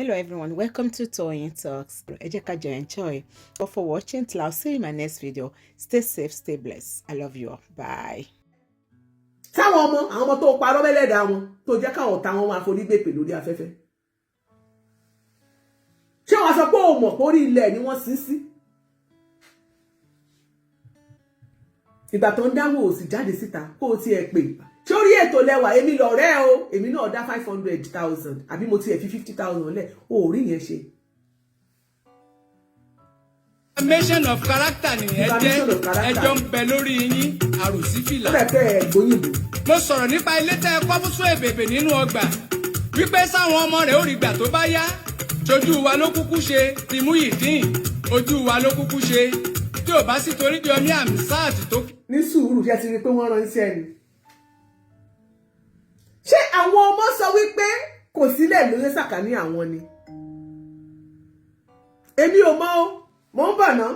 Hello everyone, welcome to Toyeen Talks. Ẹ jẹ́ ká jọ enjoy. But for watching till I'll see you in my next video. Stay safe, stay blessed. I love you all. Bye. Táwọn ọmọ, àwọn ọmọ tó parọ́ mẹ́lẹ́dàá wọn, tó jẹ́ káwọn ọ̀tá wọn máa forí gbèpè lórí afẹ́fẹ́, ṣé wàá sọ pé o mọ̀ pé orí ilẹ̀ ni wọ́n sin sí? Ìgbà tó ń dáwọ́ òsì jáde síta kó o tiẹ̀ pè ṣé orí ètò lẹ́wà. Èmi lọ̀rẹ́ o, èmi náà dá 500,000, àbí mo tiẹ̀ fi 50,000 lẹ̀, o ò rí yẹn ṣe. Defamation of character nìyẹn jẹ́. Defamation of character. Ẹjọ́ ń bẹ lórí yín, àròsífìlà. Ó rẹ̀ pé ẹ̀ gbóyìnbó. Mo sọ̀rọ̀ nípa ilé tẹ́ ẹ kọ́ fún Suebebe nínú ọgbà, wípé sáwọn ọmọ rẹ̀ ó rí gbà tó bá yá. Ṣojú wa ló kúkú ṣe ti Muyideen, ojú wa ló kúkú ṣe tí ò bá sí torí di ọmí Hamzat tó. Ní sùúrù, ṣe ti rí i pé wọ́n ránṣẹ́ ni? Ṣé àwọn ọmọ sọ wípé kò sílẹ̀ lórí sàkání àwọn ni? Èmi ò mọ̀ o, mò ń bọ̀ ná.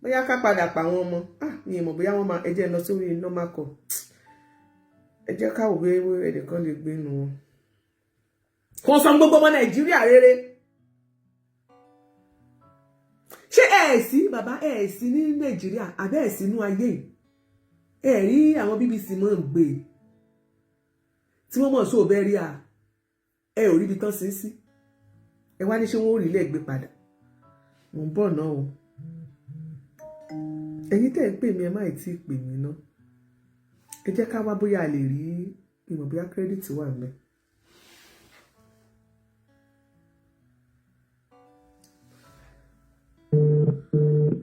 Bóyá ká padà pa àwọn ọmọ. Ah, mi ò mọ̀ bóyá wọ́n máa. Ẹ jẹ́ lọ sórí normal call. Ẹ jẹ́ ká wò bóyá ẹnìkan lè gbé nu wọn. Kò sọ gbogbo ọmọ Nàìjíríà rere. Ṣé ẹ sí bàbá, ẹ sí ní Nàìjíríà, àbẹ́ ẹ sí inú ayé yìí? Ẹ rí àwọn BBC mọ̀ ń gbé tí wọ́n mọ̀ sí òbẹ́ rí à, ẹ ò ríbi tán sí sí. Ẹ wá ní ṣé wọ́n ò rí ilé gbé padà? Mò ń bọ̀ náà o. Ẹ̀yin tẹ́ ń pè mí, ẹ má tí ì pè mí ná. Ẹ jẹ́ ká wá bóyá a lè rí ìmọ̀, bóyá credit wà ńbẹ̀.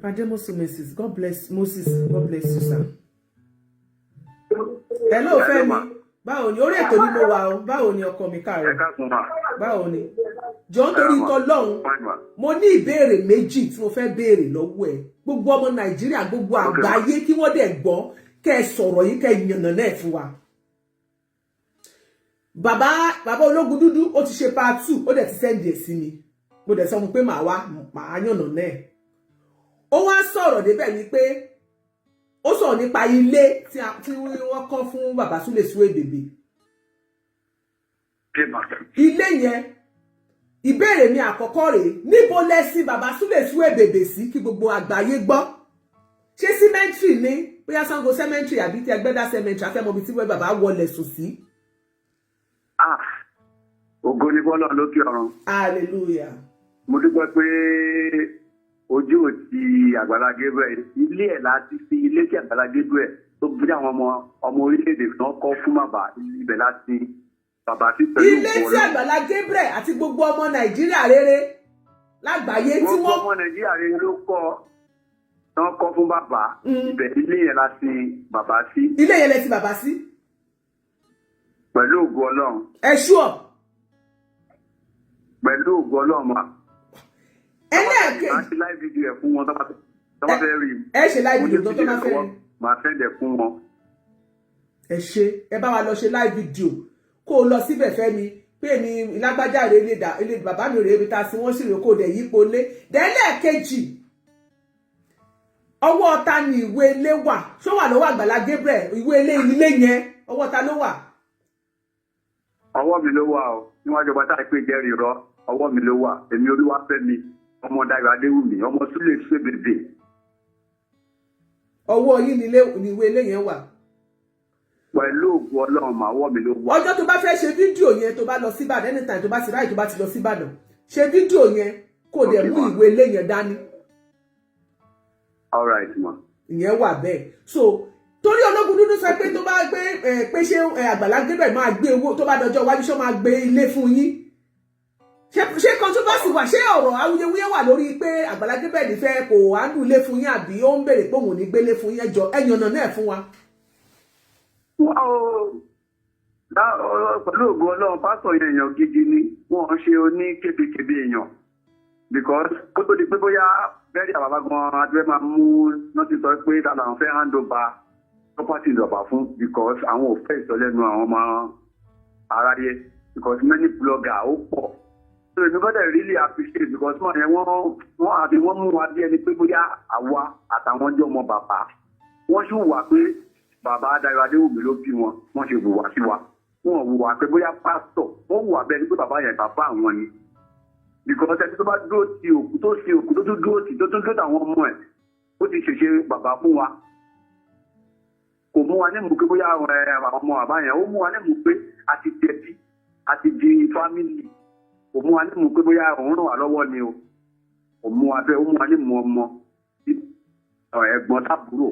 Ademosu Moses, God bless Moses, God bless you, sir. Hello, Fẹ́mi, báwo ni? Orí ètò ni mo wà o. Báwo ni, ọkọ mi? Káàárọ̀. Báwo ni? Jọ ń torí tọlọ́hún, mo ní ìbéèrè méjì tí mo fẹ́ béèrè lọ́wọ́ ẹ. Gbogbo ọmọ Nàìjíríà, gbogbo àgbáyé, kí wọ́n dẹ̀ gbọ́, kẹ́ ẹ sọ̀rọ̀ yìí, kẹ́ ẹ yànnà náà fún wa. Bàbá, bàbá ológun dúdú, ó ti ṣe part two, ó dẹ̀ ti send ẹ̀ sí mi. Mo dẹ̀ sọ fún pé màá wá, màá yànnà náà. Ó wá sọ̀rọ̀ débẹ̀ ni pé ó sọ̀rọ̀ nípa ilé tí wọ́n kọ́ fún bàbá Súlè Suebebe, ilé yẹn. Ìbéèrè mi àkọ́kọ́ rèé: níbo lẹ sin bàbá Súlè Suebebe sí, kí gbogbo àgbáyé gbọ́? Ṣé cemetery ni, bóyá Sango cemetery àbí ti Ẹgbẹ́dá cemetery? Afẹ́mọ́bi tí bàbá wọlé sùn sí. Ah, ògo ni fọ́lọ́run lókè ọ̀run. Hallelujah. Mo dúpẹ́ pé ojú ò ti Àgbàlá Gabriel. Ilé ẹ̀ láti sí, ilé tí Àgbàlá Gabriel tó bí àwọn ọmọ ọmọ orílẹ̀-èdè náà kọ́ fún bàbá, ibẹ̀ láti bàbá sí pẹ̀lú Ilé tí Àgbàlá Gabriel àti gbogbo ọmọ Nàìjíríà rere lágbàáyé tí Gbogbo wọ́n ọmọ Nàìjíríà rere ló kọ́, tán kọ́ fún bàbá. Ibẹ̀, ilé yẹn láti bàbá sí. Ilé yẹn lẹ ti bàbá sí? Pẹ̀lú ògo Ọlọ́run. Ẹ ṣúọ? Pẹ̀lú ògo Ọlọ́run mà. Ẹlẹ́ẹ̀kejì. Màá ṣe live video ẹ̀ fún wọn tó bá fẹ́ rí. Ẹ ṣe live video tó bá fẹ́ rí. Màá send ẹ̀ fún wọn. Ẹ ṣe, ẹ bá wa lọ ṣe live video, kó o lọ síbẹ̀. Fẹ́mi pé mi lágbájá rè, ilé ilé bàbá mi rèé, ibi tá a sin wọ́n sì rèé, kó o dẹ̀ yípo lé. Dẹ́lẹ́ẹ̀kejì, ọwọ́ ta ni ìwé ilé wà? Ṣó wà lọ́wọ́ Àgbàlá Gabriel, ìwé ilé, ilé yẹn, ọwọ́ ta ló wà? Ọwọ́ mi ló wà o. Níwájú ọba táà pé jẹ́rìí rọ, ọwọ́ mi ló wà. Èmi Olúwafẹ́mi, ọmọ Dayọ̀ Adéwùmí, ọmọ Súlè Suebebe. Ọwọ́ yín ni ìwé ilé yẹn wà? Pẹ̀lú ògo Ọlọ́run mà, ọwọ́ mi ló wà. Ọjọ́ tó bá fẹ́ ṣe fídíò yẹn, tó bá lọ síbàdàn, anytime tó bá ti ráyè, tó bá ti lọ síbàdàn, ṣe fídíò yẹn, kó dẹ̀ mú ìwé ilé yẹn dání. All right ma. Ìyẹn wà bẹ́ẹ̀. So torí ológun dúdú sọ pé tó bá gbé ẹ pé ṣé Àgbàlá Gabriel máa gbé owó tó bá dọjọ́ iwájú, ṣé ó máa gbé ilé fún yín? Ṣé controversy wà? Ṣé ọ̀rọ̀ awuyewuye wà lórí pé Àgbàlá Gabriel fẹ́ kò ándù ilé fún yín, àbí ó ń béèrè pé òun ò ní gbélé fún yín? Ẹjọ́ ẹ̀yànnà náà fún wa. Pẹ̀lú ògo Ọlọ́run, pásítọ̀ yẹn, èèyàn gidi ni wọ́n, ń ṣe oní kébékébé èèyàn, because kó tó di pé bóyá bẹ́ẹ̀ni àbàbà gan adúlẹ̀ máa mú wọ́n ti sọ pé ta làwọn fẹ́ hand over property ìjọba fún, because àwọn ò fẹ́ ìsọlẹ́nu àwọn ọmọ aráyé, because many blogger ó pọ̀. So èmi gbọ́dọ̀ really appreciate, because wọ́n yẹn wọ́n àbí wọ́n mú wa bí ẹni pé bóyá àwa àtàwọn ọjọ́ ọmọ bàbá wọ́n sì wà, pé bàbá Dayọ̀ Adéwùmí ló bí wọn. Wọ́n ṣe wùwà sí wa, wọn wùwà pé bóyá pásítọ̀, wọ́n wùwà bẹ́ẹ̀ ni pé bàbá yẹn, bàbá àwọn ni. Because ẹni tó bá dúró ti òkú, tó sin òkú, tó tún dúró ti, tó tún dúró tàwọn ọmọ ẹ̀, ó ti ṣèṣe bàbá fún wa. Kò mú wa ní mú pé bóyá àwọn ọmọ bàbá yẹn, ó mú wa ní mú pé a ti dẹbí, a ti di family. Kò mú wa ní mú pé bóyá òun ràn wá lọ́wọ́ ni o. Kò mú wa bẹ́ẹ̀, ó mú wa ní mú ọmọ, ẹ̀gbọ́n tábúrò.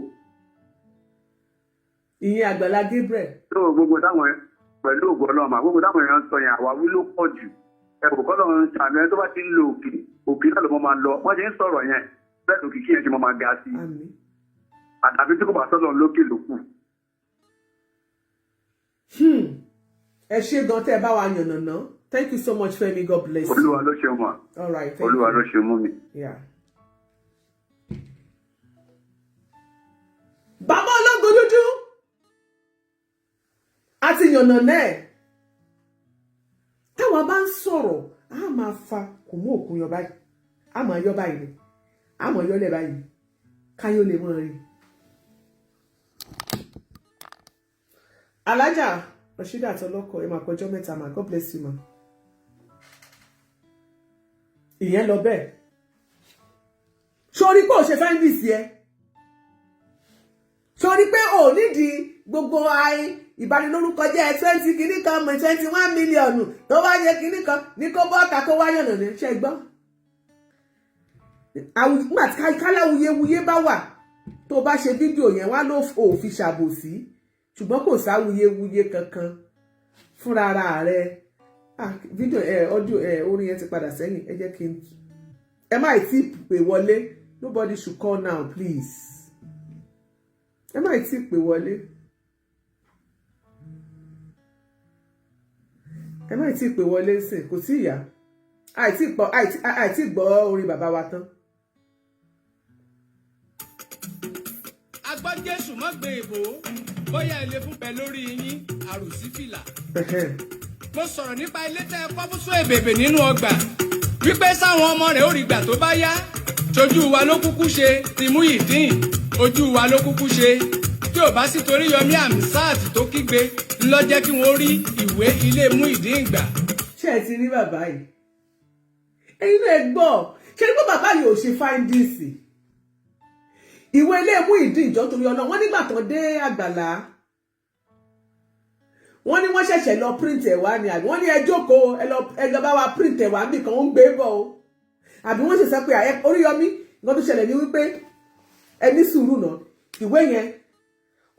Ìyẹn Àgbàlá Gabriel. Tó gbogbo táwọn pẹ̀lú ògo Ọlọ́run mà, gbogbo táwọn èèyàn ń sọ yẹn, àwáwí ló pọ̀ jù. Ẹ̀rù kọ́ lọ́run ṣàmì, ẹni tó bá ti ń lo òkè, òkè náà ló mọ́ máa lọ. Wọ́n ṣe ń sọ̀rọ̀ yẹn bẹ́ẹ̀, lòkè kí yẹn ṣe mọ́ máa ga sí i. Àmín. Àtàbí tí kò bá sọ́dọ̀ lókè ló kù. Ẹ ṣé gan tẹ́ ẹ bá wa yànnàná. Thank you so much, Femi. God bless you. Olúwa ló ṣe mọ̀. All right, thank Olúwa you. ló ṣe mú mi. Yeah. Bàbá ológun dúdú àti yànnàná ẹ̀, táwa bá ń sọ̀rọ̀, a máa fa kò mú òkun yọ báyìí, a máa yọ báyìí ni, a máa yọlẹ̀ báyìí káyọ̀ lè mọ̀ rí. Alájà Rasheedat àtọlọ́kọ̀, ẹ máa pẹ́jọ́ mẹ́ta mà. God bless you, ma. Ìyẹn lọ bẹ́ẹ̀. Sórí pé ò ṣe findings yẹ, sórí pé ò nídìí gbogbo àì ìbanilórúkọ jẹ́ 20 kìíní kan mọ̀, 21 million tó bá yẹ kìíní kan ní kó bọ́ọ̀tà kó wáyọ̀nà ní ṣe gbọ́. Nígbà tí káláwuyewuye bá wà, tó bá ṣe fídíò yẹn wá ló ò fi ṣàbòsí, ṣùgbọ́n kò sáwuyewuye kankan fúnra ara rẹ̀. Ah, fídíò ẹ, audio ẹ, orin yẹn ti padà sẹ́yìn. Ẹ jẹ́ kí n, ẹ má tí pè wọlé. Nobody should call now, please. Ẹ má tí pè wọlé, ẹ má tí pè wọlé sìn, kò tí ìyá àìtí gbọ́ orin bàbá wa tán. Agbọ́ Jésù mọ́ gbé èbó bóyá ilé fún bẹ lórí yín àròsí fìlà. Mo sọ̀rọ̀ nípa ilé tẹ́ ẹ kọ́ fún Suebebe nínú ọgbà, wípé sáwọn ọmọ rẹ̀ ó rí gbà tó bá yá. Tójú wa ló kúkú ṣe ti Muyideen, ojú wa ló kúkú ṣe. Tí ò bá sí torí Yomi Amsat tó kígbe ńlọ jẹ́ kí wọ́n rí ìwé ilé Muyideen gbà. Ṣé ẹ ti rí bàbá yìí? Ẹ̀yin náà ẹ gbọ́. Ṣé ní pé bàbá yìí ò ṣe findings ìwé ilé Muyideen ìjọ torí ọ̀nà wọn nígbà tán dé Àgbàlá, wọ́n ní wọ́n ṣẹ̀ṣẹ̀ lọ print ẹ̀ wá ni, àbí wọ́n ní ẹ jókòó, ẹ lọ bá wa print ẹ̀ wá níbì kan, ó ń gbé bọ̀ o, àbí wọ́n ṣe sọ pé Oríyọmí, nǹkan tó ṣẹlẹ̀ ní wípé ẹ ní sùúrù náà, ìwé yẹn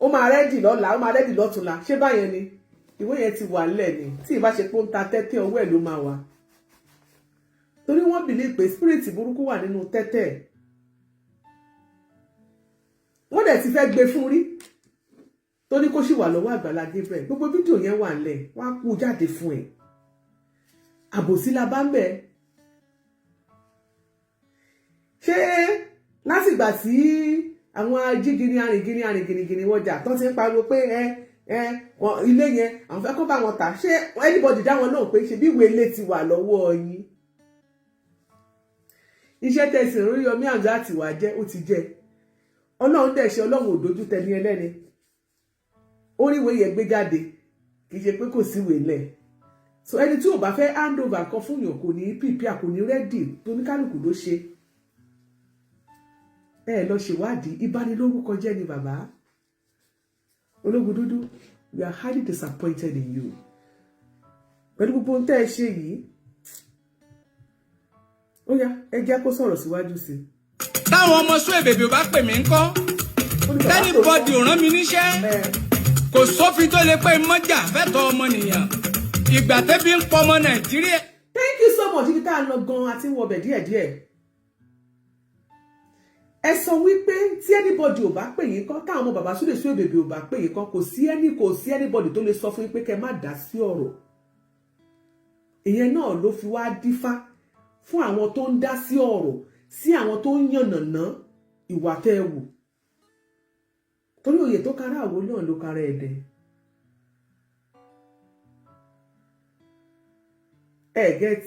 ó máa ready lọ́la, ó máa ready lọ́túnla. Ṣé báyẹn ni ìwé yẹn ti wà nílẹ̀ ni? Tí ìbá ṣe pé ó ń ta tẹ́tẹ́, ọwọ́ ẹ̀ ló máa wà, torí wọ́n believe pé spirit burúkú wà nínú tẹ́tẹ́. Wọ́n dẹ̀ ti fẹ́ gbé fún rí, tó ní kó sì wà lọ́wọ́ Àgbàlá Gabriel. Gbogbo fídíò yẹn wà nílẹ̀, wọ́n á kú jáde fún ẹ̀. Àbòsí la bá ń bẹ̀. Ṣé látìgbà tí àwọn ajígini arìngìnì arìngìnìgìnì wọjà tó ti ń pariwo pé ẹ ilé yẹn àwọn fẹ́ kó bá wọn tà, ṣé anybody dá wọn lóhùn pé ṣe bí ìwé ilé ti wà lọ́wọ́ yín? Iṣẹ́ tẹ̀sán Oríyọmí Hamzat wà jẹ́, ó ti jẹ́. Ọlọ́run dẹ̀ ṣe, Ọlọ́run ò dojú tẹ ní ẹlẹ́ni. Oríwèé yẹn gbé jáde, kì í ṣe pé kò síwèé lẹ̀. So ẹni tí ò bá fẹ́ hand over kan fún yàn, kò ní prepare, kò ní ready. Tóníkálùkù ló ṣe. Ẹ lọ ṣèwádìí, ìbanilórúkọ jẹ́ ni. Bàbá ológun dúdú, we are highly disappointed in you pẹ̀lú gbogbo ohun tẹ́ ẹ ṣe yìí. Ó yá, ẹ jẹ́ kó sọ̀rọ̀ síwájú sí i. Táwọn ọmọ Suebebe ò bá pè mí ńkọ́? Ó ní bàbá Tẹ́nibọ́dì ò rán mi níṣẹ́. Ẹ Kò sófin tó lè pé mọ́jà fẹ́tọ̀ ọmọnìyàn ìgbà tẹ́bí ń pọmọ Nàìjíríà. Thank you so much. Ibi tá a lọ gan àti wọbẹ̀ díẹ̀díẹ̀. Ẹ sọ wípé tí anybody ò bá pè yín kọ́, táwọn ọmọ bàbá Súlè Suebebe ò bá pè yín kọ́, kò sí anybody tó lè sọ fún yín pé kẹ́ má dá sí ọ̀rọ̀. Ìyẹn náà ló fi wá dífá fún àwọn tó ń dá sí ọ̀rọ̀, sí àwọn tó ń yànnàná ìwà tẹ́ ẹ wù, torí òye tó kára àwo náà ló kára ẹ̀dẹ̀. Ẹ get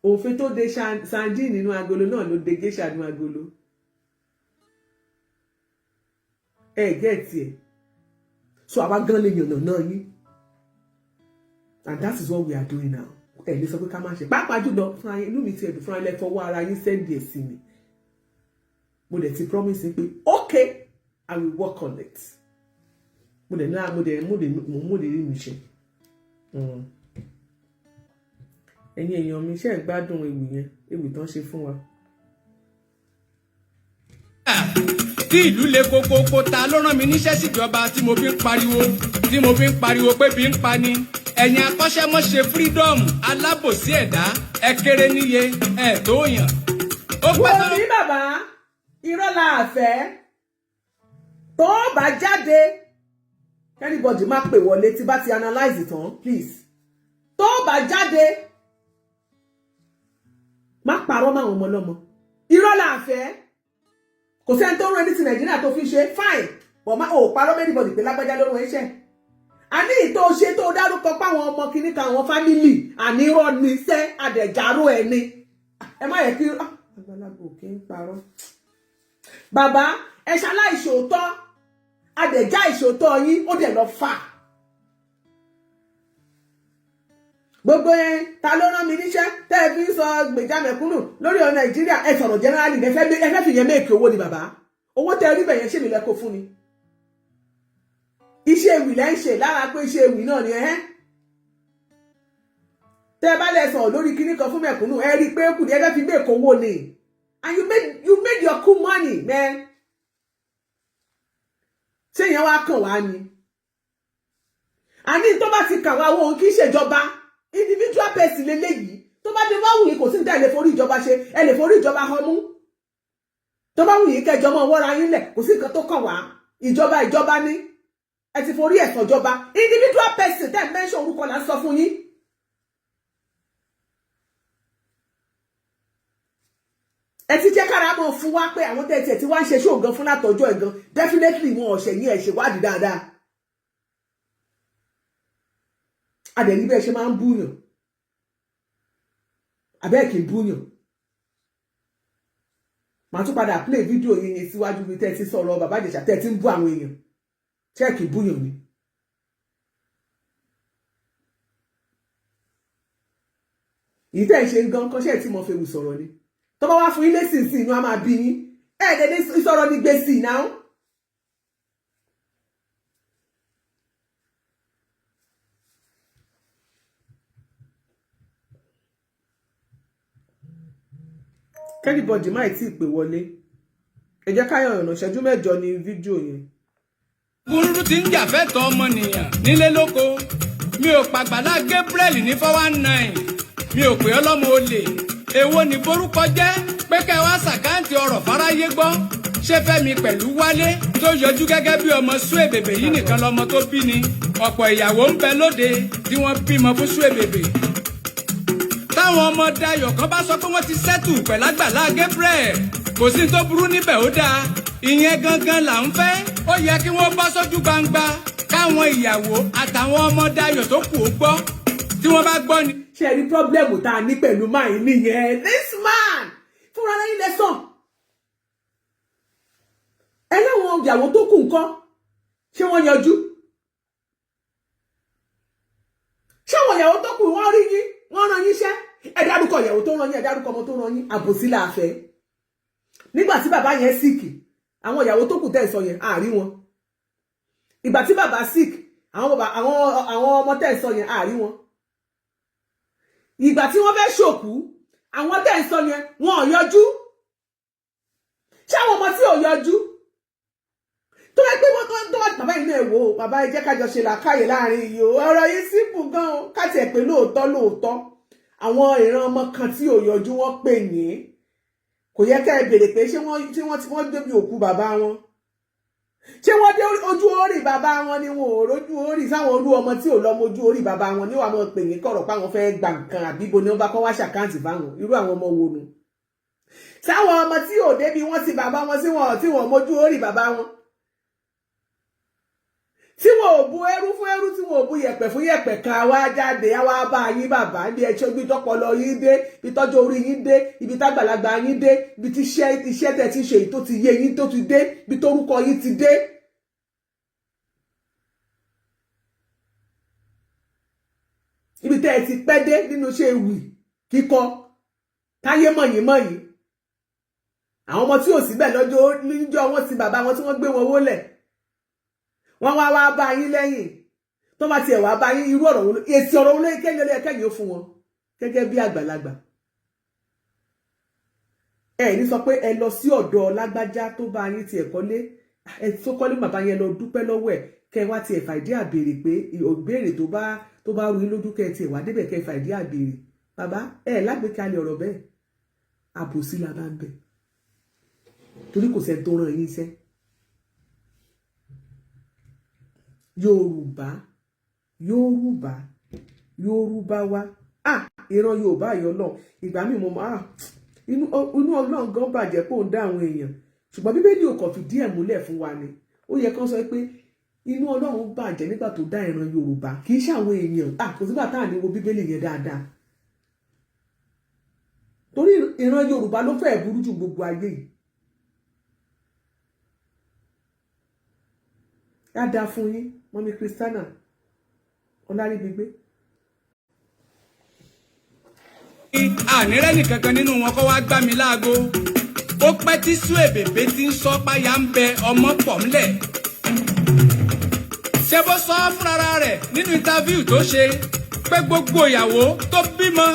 òfin tó de sandin nínú agolo náà ló de géṣà nínú agolo. Ẹ get ẹ. So àwa gan lè yànnà náà yín, and that is what we are doing now. Ẹ lè sọ pé ká má ṣe, pàápàá jùlọ fúnra yín. Inú mi ti ẹ̀dùn, fúnra ilẹ̀ fọwọ́ ara yín send ẹ̀ sí mi. Mo dẹ̀ ti promise yín pé okay, I will work on it. Mo dẹ̀ ní mo dẹ̀ mo dẹ̀ mo mú lè rí mi ṣe. Ẹ̀yin èèyàn mi, ṣe é gbádùn ewì yẹn, ewì tán ṣe fún wa? Tí ìlú le kokoko, ta ló rán mi níṣẹ́ síjọba tí mo fi ń pariwo, tí mo fi ń pariwo pé bí ń pa ni? Ẹ̀yin akọ́ṣẹ́mọṣẹ́ freedom, alábòsí ẹ̀dá, ẹ kéré níye, ẹ̀ tó yàn. Ó pẹ́ Wo tó ní bàbá, irọ́ la àfẹ́ tó bá jáde. Anybody má pè wọlé tí bá ti analyse tán, please. Tó bá jáde, má parọ́ máwọn ọmọ ọlọ́mọ. Irọ́ la àfẹ́. Kò sẹ́ni tó ń rán ẹni ti Nàìjíríà tó fi ṣe fine, but má ò parọ́ anybody pé lágbájá ló rán ẹṣẹ́. Àní ìtò ṣe tó dárúkọ páwọn ọmọ kìíní kan, àwọn family, àní irọ́ ni iṣẹ́ àdẹ̀járó ẹ̀ ni. Ẹ má yẹ kí àgbàlagbà òkè ń parọ́. Bàbá, ẹ ṣaláìṣòótọ́, adẹ̀já ìṣòótọ́ yín, ó dẹ̀ lọ fà. Gbogbo yẹn, ta ló rán mi níṣẹ́ tẹ́ ẹ fi ń sọ gbèjà mẹ̀kúnnù lórí ọ̀rọ̀ Nàìjíríà? Ẹ sọ̀rọ̀ generally, ẹ fẹ́ fi yẹn make owó ni. Bàbá, owó tẹ́ ẹ rí bẹ̀yẹn, ṣé mi lẹ kó fún ni? Iṣẹ́ ewì lẹ́ ń ṣe lára pé iṣẹ́ ewì náà ni ẹ́. Tẹ́ ẹ bá lẹ sọ̀rọ̀ lórí kíní kan fún mẹ̀kúnnù, ẹ rí i pé kù ní ẹ fẹ́ fi make owó ni, and you made your cool money, man. Ṣé ìyẹn wá kàn wá ni? Àní tó bá ti kàn wá, owó kì í ṣèjọba, individual person lélẹ́yìí. Tó bá dé, bá wù yín, kò sí ní tẹ́ ẹ lè forí ìjọba ṣe, ẹ lè forí ìjọba họmú. Tó bá wù yín, kẹjọ mọ́ wọ́ra yín lẹ̀, kò sí nǹkan tó kàn wá. Ìjọba, ìjọba ní ẹ ti forí ẹ̀sán ìjọba. Individual person tẹ́ ẹ mention orúkọ là ń sọ fún yín. Ẹ ti jẹ́ kára mọ̀ fún wa pé àwọn tẹ́ ẹ ti wá ń ṣe ṣóògan fún látọjọ́ ẹ̀ gan, definitely wọn ọ̀sẹ̀ yín, ẹ̀ ṣèwádìí dáadáa. Adẹ̀rí bẹ́ẹ̀ ṣe máa ń búyàn, àbẹ́ẹ̀ kì í búyàn. Màá tún padà play fídíò yín yẹn síwájú bí tẹ́ ẹ ti sọ̀rọ̀ bàbá Ìjẹ̀ṣà, tẹ́ ẹ ti ń bú àwọn èèyàn. Ṣé kì í búyàn ni? Èyí tẹ́ ẹ ṣe ń gan kọ́ṣẹ́ tí mo fẹ́ wù sọ̀rọ̀ ni. Tó bá wá fún yín lẹ́sìn sí, inú á máa bí yín. Ẹ̀ẹ́dẹ̀ẹ́dẹ́ sọ̀rọ̀ ní gbèsè náà. Kí anybody má tí ì pè wọlé, ẹ jẹ́ ká yàn ọ̀nà ìṣẹ́jú 8 ní fídíò yẹn. Gúrúrú ti ń jà fẹ́tọ̀ ọmọnìyàn nílé lóko. Mi ò pàgbàlá Gabriel ní 419, mi ò pè ọlọ́mọ olè. Èwo ní borúkọ jẹ́ pé kẹ́ wá ṣàkáǹtì ọ̀rọ̀ fáráyé gbọ́? Ṣé Fẹ́mi pẹ̀lú Wálé tó yọjú gẹ́gẹ́ bí ọmọ Suebebe yìí nìkan lọmọ tó bí ni? Ọ̀pọ̀ ìyàwó ń bẹ lóde tí wọ́n bímọ fún Suebebe. Táwọn ọmọ Dayọ̀ kan bá sọ pé wọ́n ti settle pẹ̀lágbàlá Gabriel, kò sí tó burú níbẹ̀, ó dáa, ìyẹn gangan là ń fẹ́. Ó yẹ kí wọ́n bọ́ sójú gbangba, káwọn ìyàwó àtàwọn ọmọ Dayọ̀ tó kù ó gbọ́. Tí wọ́n bá gbọ́ ni. Ṣe rí problem tá a ní pẹ̀lú máa yín nìyẹn? This man, fúnra lẹ́yìn lẹ́sàn ẹ láwọn ìyàwó tó kù ńkọ́? Ṣé wọ́n yanjú? Ṣé àwọn ìyàwó tó kù, wọ́n rí yín, wọ́n rán yín iṣẹ́? Ẹ dárúkọ ìyàwó tó rán yín, ẹ dárúkọ ọmọ tó rán yín. Àbòsí la fẹ́. Nígbà tí bàbá yẹn sick, àwọn ìyàwó tó kù tẹ́ ẹ̀ sọ yẹn, àárí wọn. Ìgbà tí bàbá sick, àwọn bàbá, àwọn ọmọ tẹ́ ẹ̀ sọ yẹn, àárí wọn. Ìgbà tí wọ́n fẹ́ ṣòkú, àwọn tẹ́ ẹ̀ sọ yẹn, wọn ò yọjú. Ṣé àwọn ọmọ tí ò yọjú tó bá gbé wọn tó bá bàbá yìí náà wò ó? Bàbá yìí, jẹ́ kájọ ṣe làákàyè láàrin yìí o. Ọ̀rọ̀ yìí sípù gan o. Káti ẹ̀ pé lóòótọ́ lóòótọ́, àwọn ìran ọmọ kan tí ò yọjú, wọ́n pè yín, kò yẹ ká ẹ béèrè pé ṣé wọ́n tí wọ́n tí wọ́n débi òkú bàbá wọn? Ṣé wọ́n dé ojú orí bàbá wọn ni? Wọn ò rójú orí sáwọn olú ọmọ tí ò lọ́mọ ojú orí bàbá wọn ní wàá mọ̀ pè yín kọ̀rọ̀ páwọn fẹ́ gba nǹkan, àbíbo ni wọ́n bá kọ́ wá ṣàkáǹtì fáwọn irú àwọn ọmọ wo nu? Sáwọn ọmọ tí ò débi wọ́n ti bàbá wọn sí wọn, tí wọ́n mójú orí bàbá wọn, tí wọn ò bu ẹrú fún ẹrú, tí wọn ò bu yẹ̀pẹ̀ fún yẹ̀pẹ̀ kan, wá jáde wá bá yín bàbá ibi ẹ̀ṣọ́, ibi tọ́pọlọ yín dé, ibi tọ́jú orí yín dé, ibi tágbàlagbà yín dé, ibi tí iṣẹ́ tẹ̀ ti ṣe èyí tó ti yé yín tó ti dé, ibi tórúkọ yín ti dé. Ibi tẹ́ ẹ ti pẹ́ dé nínú iṣẹ́ ewì kíkọ, táyé mọ̀yìn mọ̀yìn, àwọn ọmọ tí ò síbẹ̀ lọ́jọ́ níjọ́ wọn ti bàbá wọn tí wọ́n gbé wọn wólẹ̀, wọ́n wá wá bá yín lẹ́yìn. Tó bá tiẹ̀ wá bá yín, irú ọ̀rọ̀ wo, èsì ọ̀rọ̀ wo ló kẹ́yìn ló yẹ kẹ́yìn ó fún wọn gẹ́gẹ́ bí àgbàlagbà? Ẹ ní sọ pé ẹ lọ sí ọ̀dọ̀ lágbájá tó bá yín tiẹ̀ kọ́lé, ẹ tó kọ́lé bàbá yẹn, lọ dúpẹ́ lọ́wọ́ ẹ̀, kẹ́ wá tiẹ̀ fàìdí àbèrè pé ìbéèrè tó bá rú yín lójú, kẹ́ tiẹ̀ wá débẹ̀, kẹ́ fàìdí àbèrè. Bàbá ẹ lágbèékalẹ̀ ọ̀rọ̀ bẹ́ẹ̀, àbòsí la bá ń bẹ̀, torí kò sẹ́ni tó ràn yín iṣẹ́. Yorùbá, Yorùbá, Yorùbá wa, ah, ìran Yorùbá yọ náà. Ìgbà míì mo máa inú Ọlọ́run gan bàjẹ́ pé òun dá àwọn èèyàn, ṣùgbọ́n Bíbélì ò kàn fìdí ẹ̀ múlẹ̀ fún wa ni. Ó yẹ kán sọ pé inú Ọlọ́run bàjẹ́ nígbà tó dá ìran Yorùbá, kì í ṣe àwọn èèyàn. Ah, kò sígbà tá à ní wo Bíbélì yẹn dáadáa, torí ìran Yorùbá ló fẹ́ẹ̀ burú jù gbogbo ayé yìí. Á dáa fún yín, mọ́mí Christiana Ọláríbigbé. Ànírẹ́nì kankan nínú wọn kọ́ wá gbá mi láago. Ó pẹ́ tí Suebebe ti ń sọ páyà ń bẹ, ọmọ pọ̀ ńlẹ̀. Ṣé bó sọ fúnra rẹ̀ nínú interview tó ṣe pé gbogbo ìyàwó tó bímọ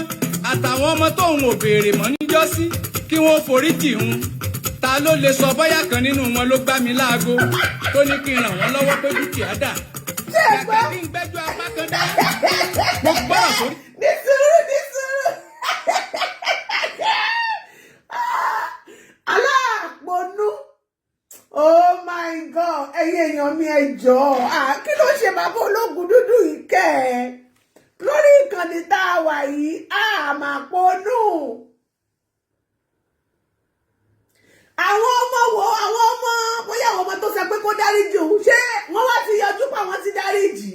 àtàwọn ọmọ tóun ò béèrè mọ́ níjọ́sí kí wọ́n forí jì ń? Ta ló lè sọ bóyá kan nínú wọn ló gbá mi láago tó ní kí n ràn wọ́n lọ́wọ́ pé dúkìá dà? Kàkà kí n gbẹ́jọ́ apá kan dá, mo gbọ́rọ̀ sórí. Ní sùúrù, ní sùúrù, aláàpọ̀nú. Oh my God, ẹ̀yin èèyàn mi, ẹ jọ̀ọ́, kí ló ṣe bàbá ológun dúdú yìí kẹ́ ẹ lórí ìkànnì tá a wà yìí? Àmàpọ̀nú. Àwọn ọmọ wo? Àwọn ọmọ, bóyá àwọn ọmọ tó sọ pé kó dáríjì òun, ṣé wọ́n wá ti yọjú pa wọ́n ti dáríjì?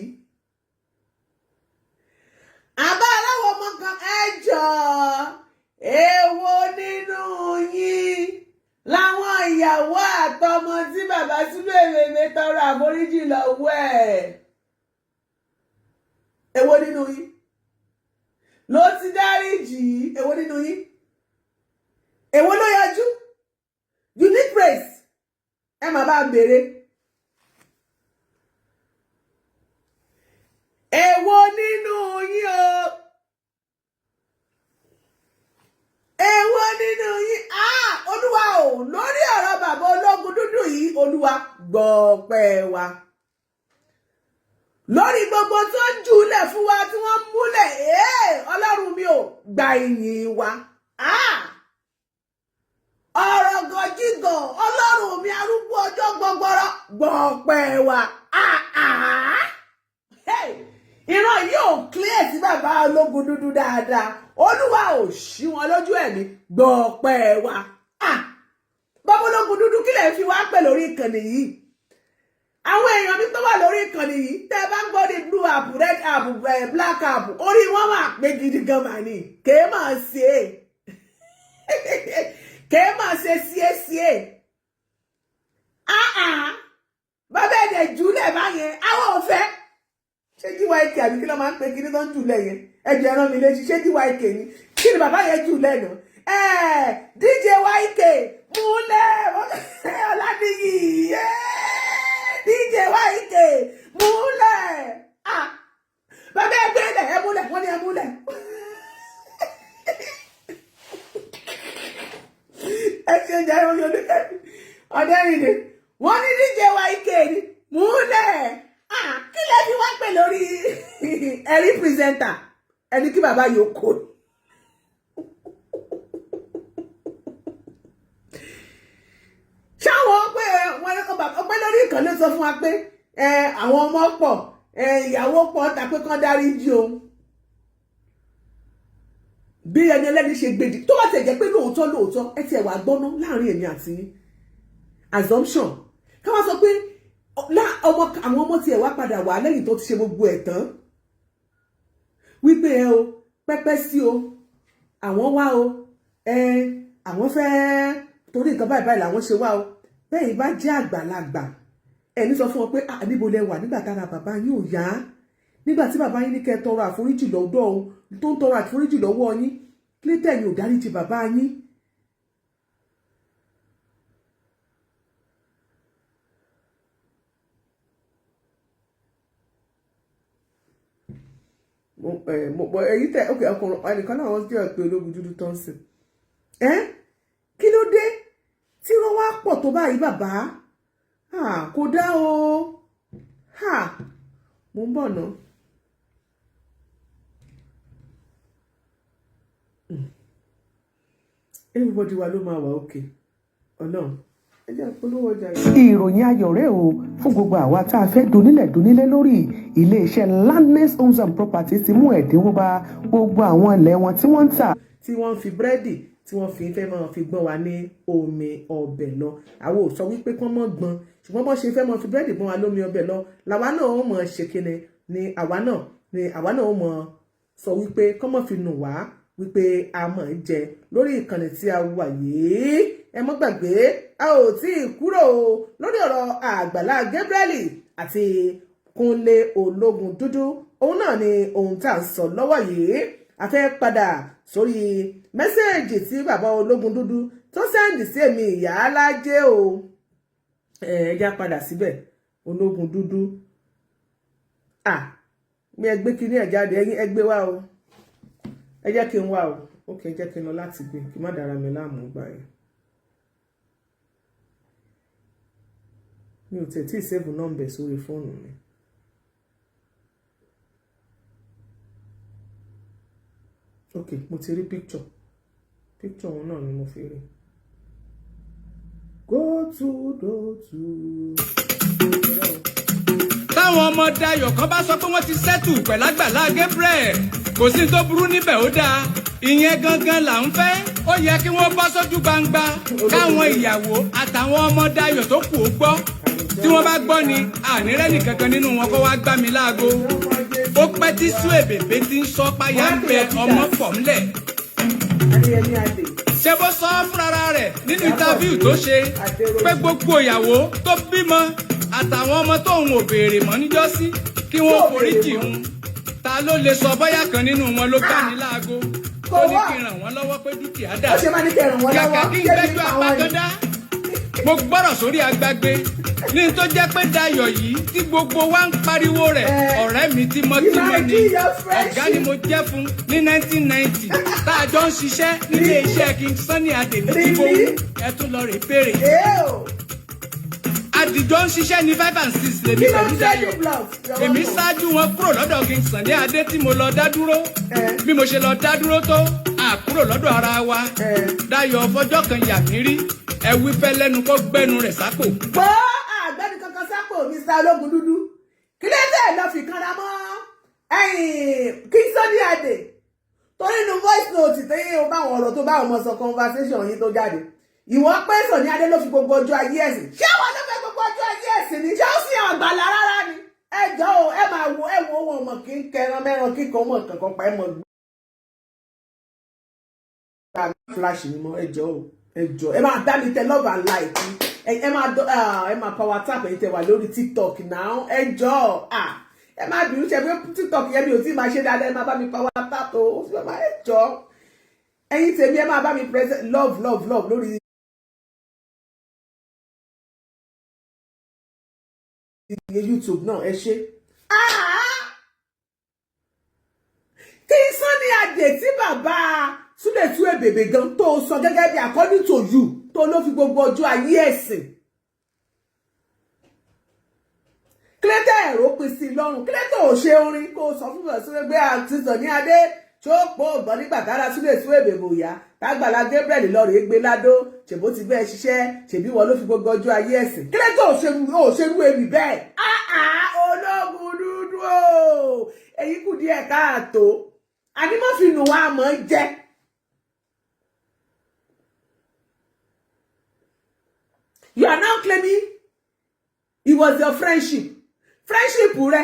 Àbá aláwọ̀ ọmọ kan, ẹ jọ̀ọ́, èwo nínú yín láwọn ìyàwó àtọmọ tí bàbá Suebebe tọrọ àforíjì lọ́wọ́ ẹ̀? Èwo nínú yín ló ti dáríjì? Èwo nínú yín? Èwo ló yọjú? You need praise. Ẹ máa bá ń béèrè. Èwo nínú yín o? Èwo nínú yín? Ah, Olúwa o, lórí ọ̀rọ̀ bàbá ológun dúdú yìí, Olúwa gbọpẹ́ wa lórí gbogbo tó ń jùlẹ̀ fún wa tí wọ́n múlẹ̀. Ọlọ́run mi ò gba ìyìn wa. Ọ̀rọ̀ gọ̀jígọ̀, Ọlọ́run mi arúgbó ọjọ́ gbọgbọrọ, gbọpẹ́ wa. Ìran yìí ò clear sí bàbá ológun dúdú dáadáa. Olúwa ò ṣí wọn lójú ẹ̀mí, gbọpẹ́ wa. Bàbá ológun dúdú, kí lè fi wá pè lórí ìkànnì yìí? Àwọn èèyàn mi tó wà lórí ìkànnì yìí, tẹ́ ẹ bá ń gbọ́ ní blue app, red app, black app, orí wọn máa pé gidi gan mà ní. Kèé máa ṣe é, kèé máa ṣe síéṣíé. Bàbá ẹ̀dẹ̀ jùlẹ̀ báyẹn, àwọn ò fẹ́. Ṣé gyk àbí kí ló máa ń pe kíní tó ń jùlẹ̀ yẹn? Ẹjọ́ ẹran mi létí, ṣé gyk ni? Kí ni bàbá yẹn jùlẹ̀ nà? DJ YK múlẹ̀ Ọládìyí, DJ YK múlẹ̀. Bàbá ẹgbẹ́ ilẹ̀ ẹ múlẹ̀, wọ́n ní ẹ múlẹ̀. Ẹ ṣe oúnjẹ ẹran yóò dúkẹ́ ọ̀dẹ́rìndé, wọ́n ní DJ YK ni múlẹ̀. Kí lẹ fi wá pè lórí ẹ̀rí pírẹsẹ̀ntà ẹni kí bàbá yóò kó? Ṣáwọn pé wọn ọpẹ́ lórí ìkànnì sọ fún wa pé àwọn ọmọ pọ̀, ìyàwó pọ̀, ta pé kán dárí jì òun bí ẹni ẹlẹ́ni ṣe gbèdì. Tó bá tẹ̀ jẹ́ pé lóòótọ́ lóòótọ́, ẹ tiẹ̀ wà gbọ́ná láàrin èmi àti yín, assumption ká wá sọ pé àwọn ọmọ tiẹ̀ wá padà wà lẹ́yìn tó ti ṣe gbogbo ẹ̀ tán wípé ẹ o pẹ́pẹ́ sí o, àwọn wá o, ẹ àwọn fẹ́ torí nǹkan báyìí báyìí làwọn ṣe wá o. Bẹ́ẹ̀ bá jẹ́ àgbàlagbà, ẹni sọ fún wọn pé níbo lẹ wà nígbà tára bàbá yín ò yá? Nígbà tí bàbá yín ní kẹ́ ẹ tọrọ àforíjì lọ́dọ̀ òun, tó ń tọrọ àforíjì lọ́wọ́ yín, kí ló tẹ̀yìn ò dáríjì bàbá yín? Mo èyí tẹ, ok, ọkùnrin ẹnìkan náà, wọ́n jẹ́ pé ológun dúdú tó ń sìn ẹ́. Kí ló dé tí wọ́n wá pọ̀ tó báyìí, bàbá? Kò dá o. Mo ń bọ̀ ná. Everybody wa ló máa wà òkè ọlọ́run. Ẹ jẹ́ polówó ọjà yìí. Ìròyìn ayọ̀ rèé o fún gbogbo àwa tá a fẹ́ donílẹ̀ donílé lórí. Iléeṣẹ́ Landness Homes and Properties ti mú ẹ̀dínwó bá gbogbo àwọn ilẹ̀ wọn tí wọ́n ń tà. Tí wọ́n ń fi búrẹ́dì, tí wọ́n fi fẹ́ máa fi gbọ́n wa ní omi ọbẹ̀ lọ. Àwọn ò sọ wípé kán mọ́ gbọ́n, ṣùgbọ́n bọ́n ṣe fẹ́ máa fi búrẹ́dì gbọ́n wa lómi ọbẹ̀ lọ, làwa náà ó mọ̀ ṣe kíni ni àwa náà ó mọ̀ sọ wípé kán mọ́ fi nù wá wípé a mọ̀ ń jẹ lórí ìkànnì tí a wà yìí. Ẹ mọ́ gbàgbé, a ò tí ì kúrò lórí ọ̀rọ̀ Àgbàlá Gabriel àti Kúnlé Ológun Dúdú. Òun náà ni ohun tá à ń sọ lọ́wọ́ yìí. A fẹ́ padà sórí message tí bàbá Ológun Dúdú tó send sí èmi ìyá alájẹ́ o. Ẹ já padà síbẹ̀. Ológun Dúdú, ah, mi ẹ gbé kinní ẹ̀ jáde. Ẹ̀yin ẹ gbé wá o, ẹ jẹ́ kí n wá o. Ok, ẹ jẹ́ kí n lọ láti gbé, kí n má dára mi láàmú gbà yẹn. Mi ò tẹ̀ tí ì save number sórí fóònù mi. Ok, mo ti rí picture òun náà ni mo fi rí. Go to go to. Táwọn ọmọ Dayọ̀ kan bá sọ pé wọ́n ti settle pẹ̀lágbàlá Gabriel, kò sí tó burú níbẹ̀, ó dáa, ìyẹn gangan là ń fẹ́. Ó yẹ kí wọ́n bọ́ sójú gbangba, káwọn ìyàwó àtàwọn ọmọ Dayọ̀ tó kù ó gbọ́. Tí wọ́n bá gbọ́ ni ànírẹ́nì kankan nínú wọn kó wá gbá mi láago. Ó pẹ́ tí sú èbèbè tí ń sọ páyà ń bẹ ọmọ pọ̀ ńlẹ̀. Adéyẹmí Adé. Ṣé bó sọ fúnra rẹ̀ nínú interview tó ṣe pé gbogbo ìyàwó tó bímọ àtàwọn ọmọ tóun ò béèrè mọ́ níjọ́sí, kí wọ́n foríjì ń. Ta ló lè sọ bóyá kan nínú wọn ló gbá ní láago tó ní kí n ràn wọ́n lọ́wọ́ pé dúkìá dà? Ó ṣe máa ní kí ẹ ràn wọ́n lọ́wọ́. Kàkà kí n gbẹ́jọ́ apákandá, mo gbọ́rọ̀ sórí agbágbé ní tó jẹ́ pé Dayọ̀ yìí tí gbogbo wa ń pariwo rẹ̀, ọ̀rẹ́ mi tímọ́tímọ́ ni, ọ̀gá ni mo jẹ́ fún ní 1990 tá a jọ ń ṣiṣẹ́ nílé iṣẹ́ King Sunny Adé ní Jíbówú. Ẹ tún lọ rè béèrè. Àdìjọ ń ṣiṣẹ́ ní 5 and 6 lèmi pẹ̀lú Dayọ̀. Èmi ṣáájú wọn kúrò lọ́dọ̀ King Sunny Adé tí mo lọ dá dúró. Bí mo ṣe lọ dá dúró tó àkúrò lọ́dọ̀ ara wa, Dayọ̀ fọjọ́ kan yà mí rí. Ẹ wí fẹ́ lẹ́nu kó gbẹ́nu rẹ̀ sápò. Gbọ́ àgbẹ̀ni kankan sápò. Mr Ológun Dúdú, kí ló dé lọ fi kanra mọ́ ẹ̀yìn King Sunny Adé? Torí inú voice note tẹ́yìn o, bá àwọn ọ̀rọ̀ tó bá àwọn ọmọ sọ, conversation yín tó jáde, ìwọ pé Sunny Adé ló fi gbogbo ọjọ́ ayé ẹ̀sìn. Ṣé wọn ló fẹ́ gbogbo ọjọ́ ayé ẹ̀sìn ni? Ṣé ó sì àgbàlá rárá ni? Ẹ jọ o, ẹ máa wo, ẹ wo wọn mọ̀ kí n kẹran mẹ́ran kíkan mọ̀ kankan pa ẹ mọ̀ gbà flash mi mọ́. Ẹ jọ o, ẹ jọ, ẹ máa dá mi tẹ love and like, ẹ máa power tap. Ẹ̀yin tẹ wà lórí TikTok now, ẹ jọ, ẹ má bínú ṣe pé TikTok yẹn mi ò tí ì máa ṣe dáadáa. Ẹ máa bá mi power tap o, ẹ jọ. Ẹ̀yin tèmi, ẹ máa bá mi present love, love, love lórí YouTube náà. Ẹ ṣe. Kí Sunny Adé tí bàbá Súlẹ̀ tú èbèbè gan tó sọ gẹ́gẹ́ bí according to you tó ló fi gbogbo ọjọ́ ayé ẹ̀sìn. Kílẹ̀tẹ̀ ẹ̀rọ pín sí lọ́rùn, kílẹ̀tẹ̀ ò ṣe orin kó sọ fún bàbá Súlẹ̀ pé àti Sunny Adé tó pọ̀ ògbọ́n nígbà tára Súlẹ̀ tú èbèbò yá tágbàlá Gabriel lọ́ọ̀rẹ́ gbé ládó, ṣèbó ti bẹ́ẹ̀ ṣiṣẹ́, ṣèbí wọn ló fi gbogbo ọjọ́ ayé ẹ̀sìn. Kílẹ̀tẹ̀ ò ṣerú èmi bẹ́ẹ̀? Ológun dúdú o, èyí kù díẹ̀ káàtó. Àní mọ́ fi nù wá mọ́ jẹ́. You are now claiming it was your friendship. Friendship rẹ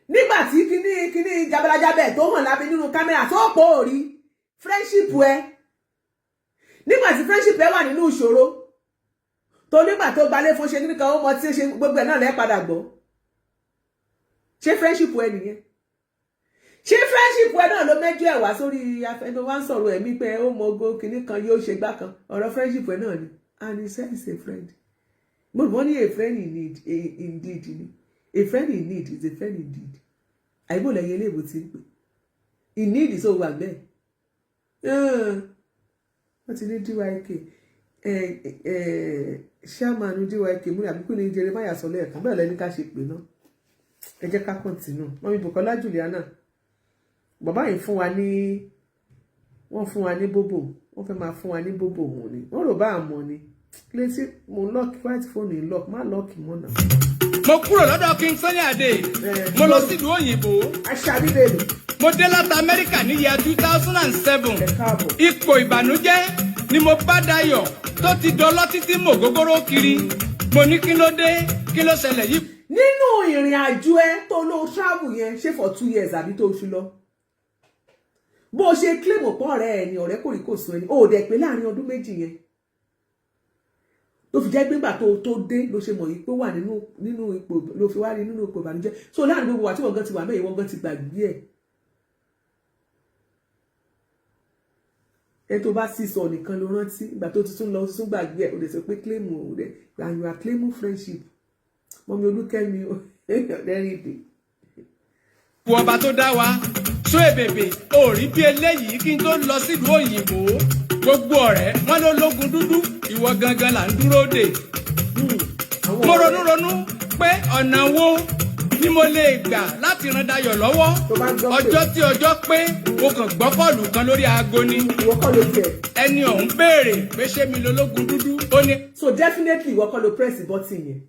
nígbà tí kíní kíní jabalajabẹ tó hàn lábẹ́ nínú kámẹ́rà tó pọ̀ òrí friendship ẹ, nígbà tí friendship ẹ wà nínú ìṣòro tó, nígbà tó gbalé fún ṣe kíní kan, ó mọ tí ó ṣe gbogbo ẹ̀ náà lẹ́ padà gbọ́. Ṣé friendship ẹ nìyẹn? Ṣé friendship ẹ náà ló mẹ́jọ ẹ̀ wá sórí afẹ́ tó wá ń sọ̀rọ̀ ẹ̀mí pé ó mọ ogo kìíní kan yóò ṣe gbá kan? Ọ̀rọ̀ friendship ẹ náà ni. And he said he's a friend. Mo wọ́n ní a friend in need, indeed ni. A friend in need is a friend indeed. Àyíbò lẹ́yìn eléèbó ti ń pè in need, so wà bẹ́ẹ̀. Wọ́n ti ní DYK, chairman DYK múlẹ̀ àbíkú ní Jeremiah sọ lẹ́ẹ̀kan bẹ́ẹ̀ lẹ́ni ká ṣe pè náà. Ẹ jẹ́ ká continue. Mummy Bukola Juliana, bàbá yìí fún wa ní, wọ́n fún wa ní bóbò, wọ́n fẹ́ máa fún wa ní bóbò mọ̀ ni, wọ́n rò bá àmọ́ ni létí. Mo lock white phone yìí, lock má lock mọ́ náà. Mo kúrò lọ́dọ̀ King Sunny Adé, mo lọ sílùú òyìnbó. Aṣáájú bèèrè. Mo dé láti Amẹ́ríkà ní year 2007. Ẹ káàbọ̀. Ipò ìbànújẹ́ ni mo bá Dayọ̀ tó ti dọlọ́ títí mò gógóró kiri. Mo ní kí ló dé, kí ló ṣẹlẹ̀ yìí? Nínú ìrìn àjò ẹ tó ló travel yẹn, ṣé for 2 years àbí tó fi lọ, bó o ṣe claim ọ̀pọ̀ ọ̀rẹ́ ẹ ní ọ̀rẹ́ kò rí kò sùn ẹni o ò dẹ̀ pé láàrin ọdún 2 yẹn tó fi jẹ́ gbégbà tó dé ló ṣe mọ̀ yìí pé ó wà nínú ipò ló fi wá rí nínú ipò ìbànújẹ́. So láàrin gbogbo wa tí wọ́n gan ti wà mẹ́yìn, wọ́n gan ti gbàgbé ẹ̀. Ẹ tó bá sì sọ nìkan ló rántí ìgbà tó ti tún lọ, tún gbàgbé ẹ̀. O lè sọ pé claim o dẹ̀ and you are claiming friendship. Mummy Olúkẹ́mi ọ̀dẹ́rìndé. Wo ọba tó dá wa só èbèbè ò rí bí eléyìí. Kí n tó lọ sílùú òyìnbó, gbogbo ọ̀rẹ́ wọn ló lógun dúdú, ìwọ gangan là ń dúró dè. Àwọn Mo ọ̀rẹ́- ronú ronú pé ọ̀nà wo ni mo lè gbà láti ran Dayọ̀ lọ́wọ́. Tó bá gbọ́ pé- Ọjọ́ tí ọjọ́ pé, mo kàn gbọ́ call kan lórí aago ni. Ìwọ kọ́ ló tiẹ̀. Ẹni ọ̀hún béèrè pé ṣé mi lológun dúdú, ó ní So definitely ìwọ kọ́ ló press button yẹn.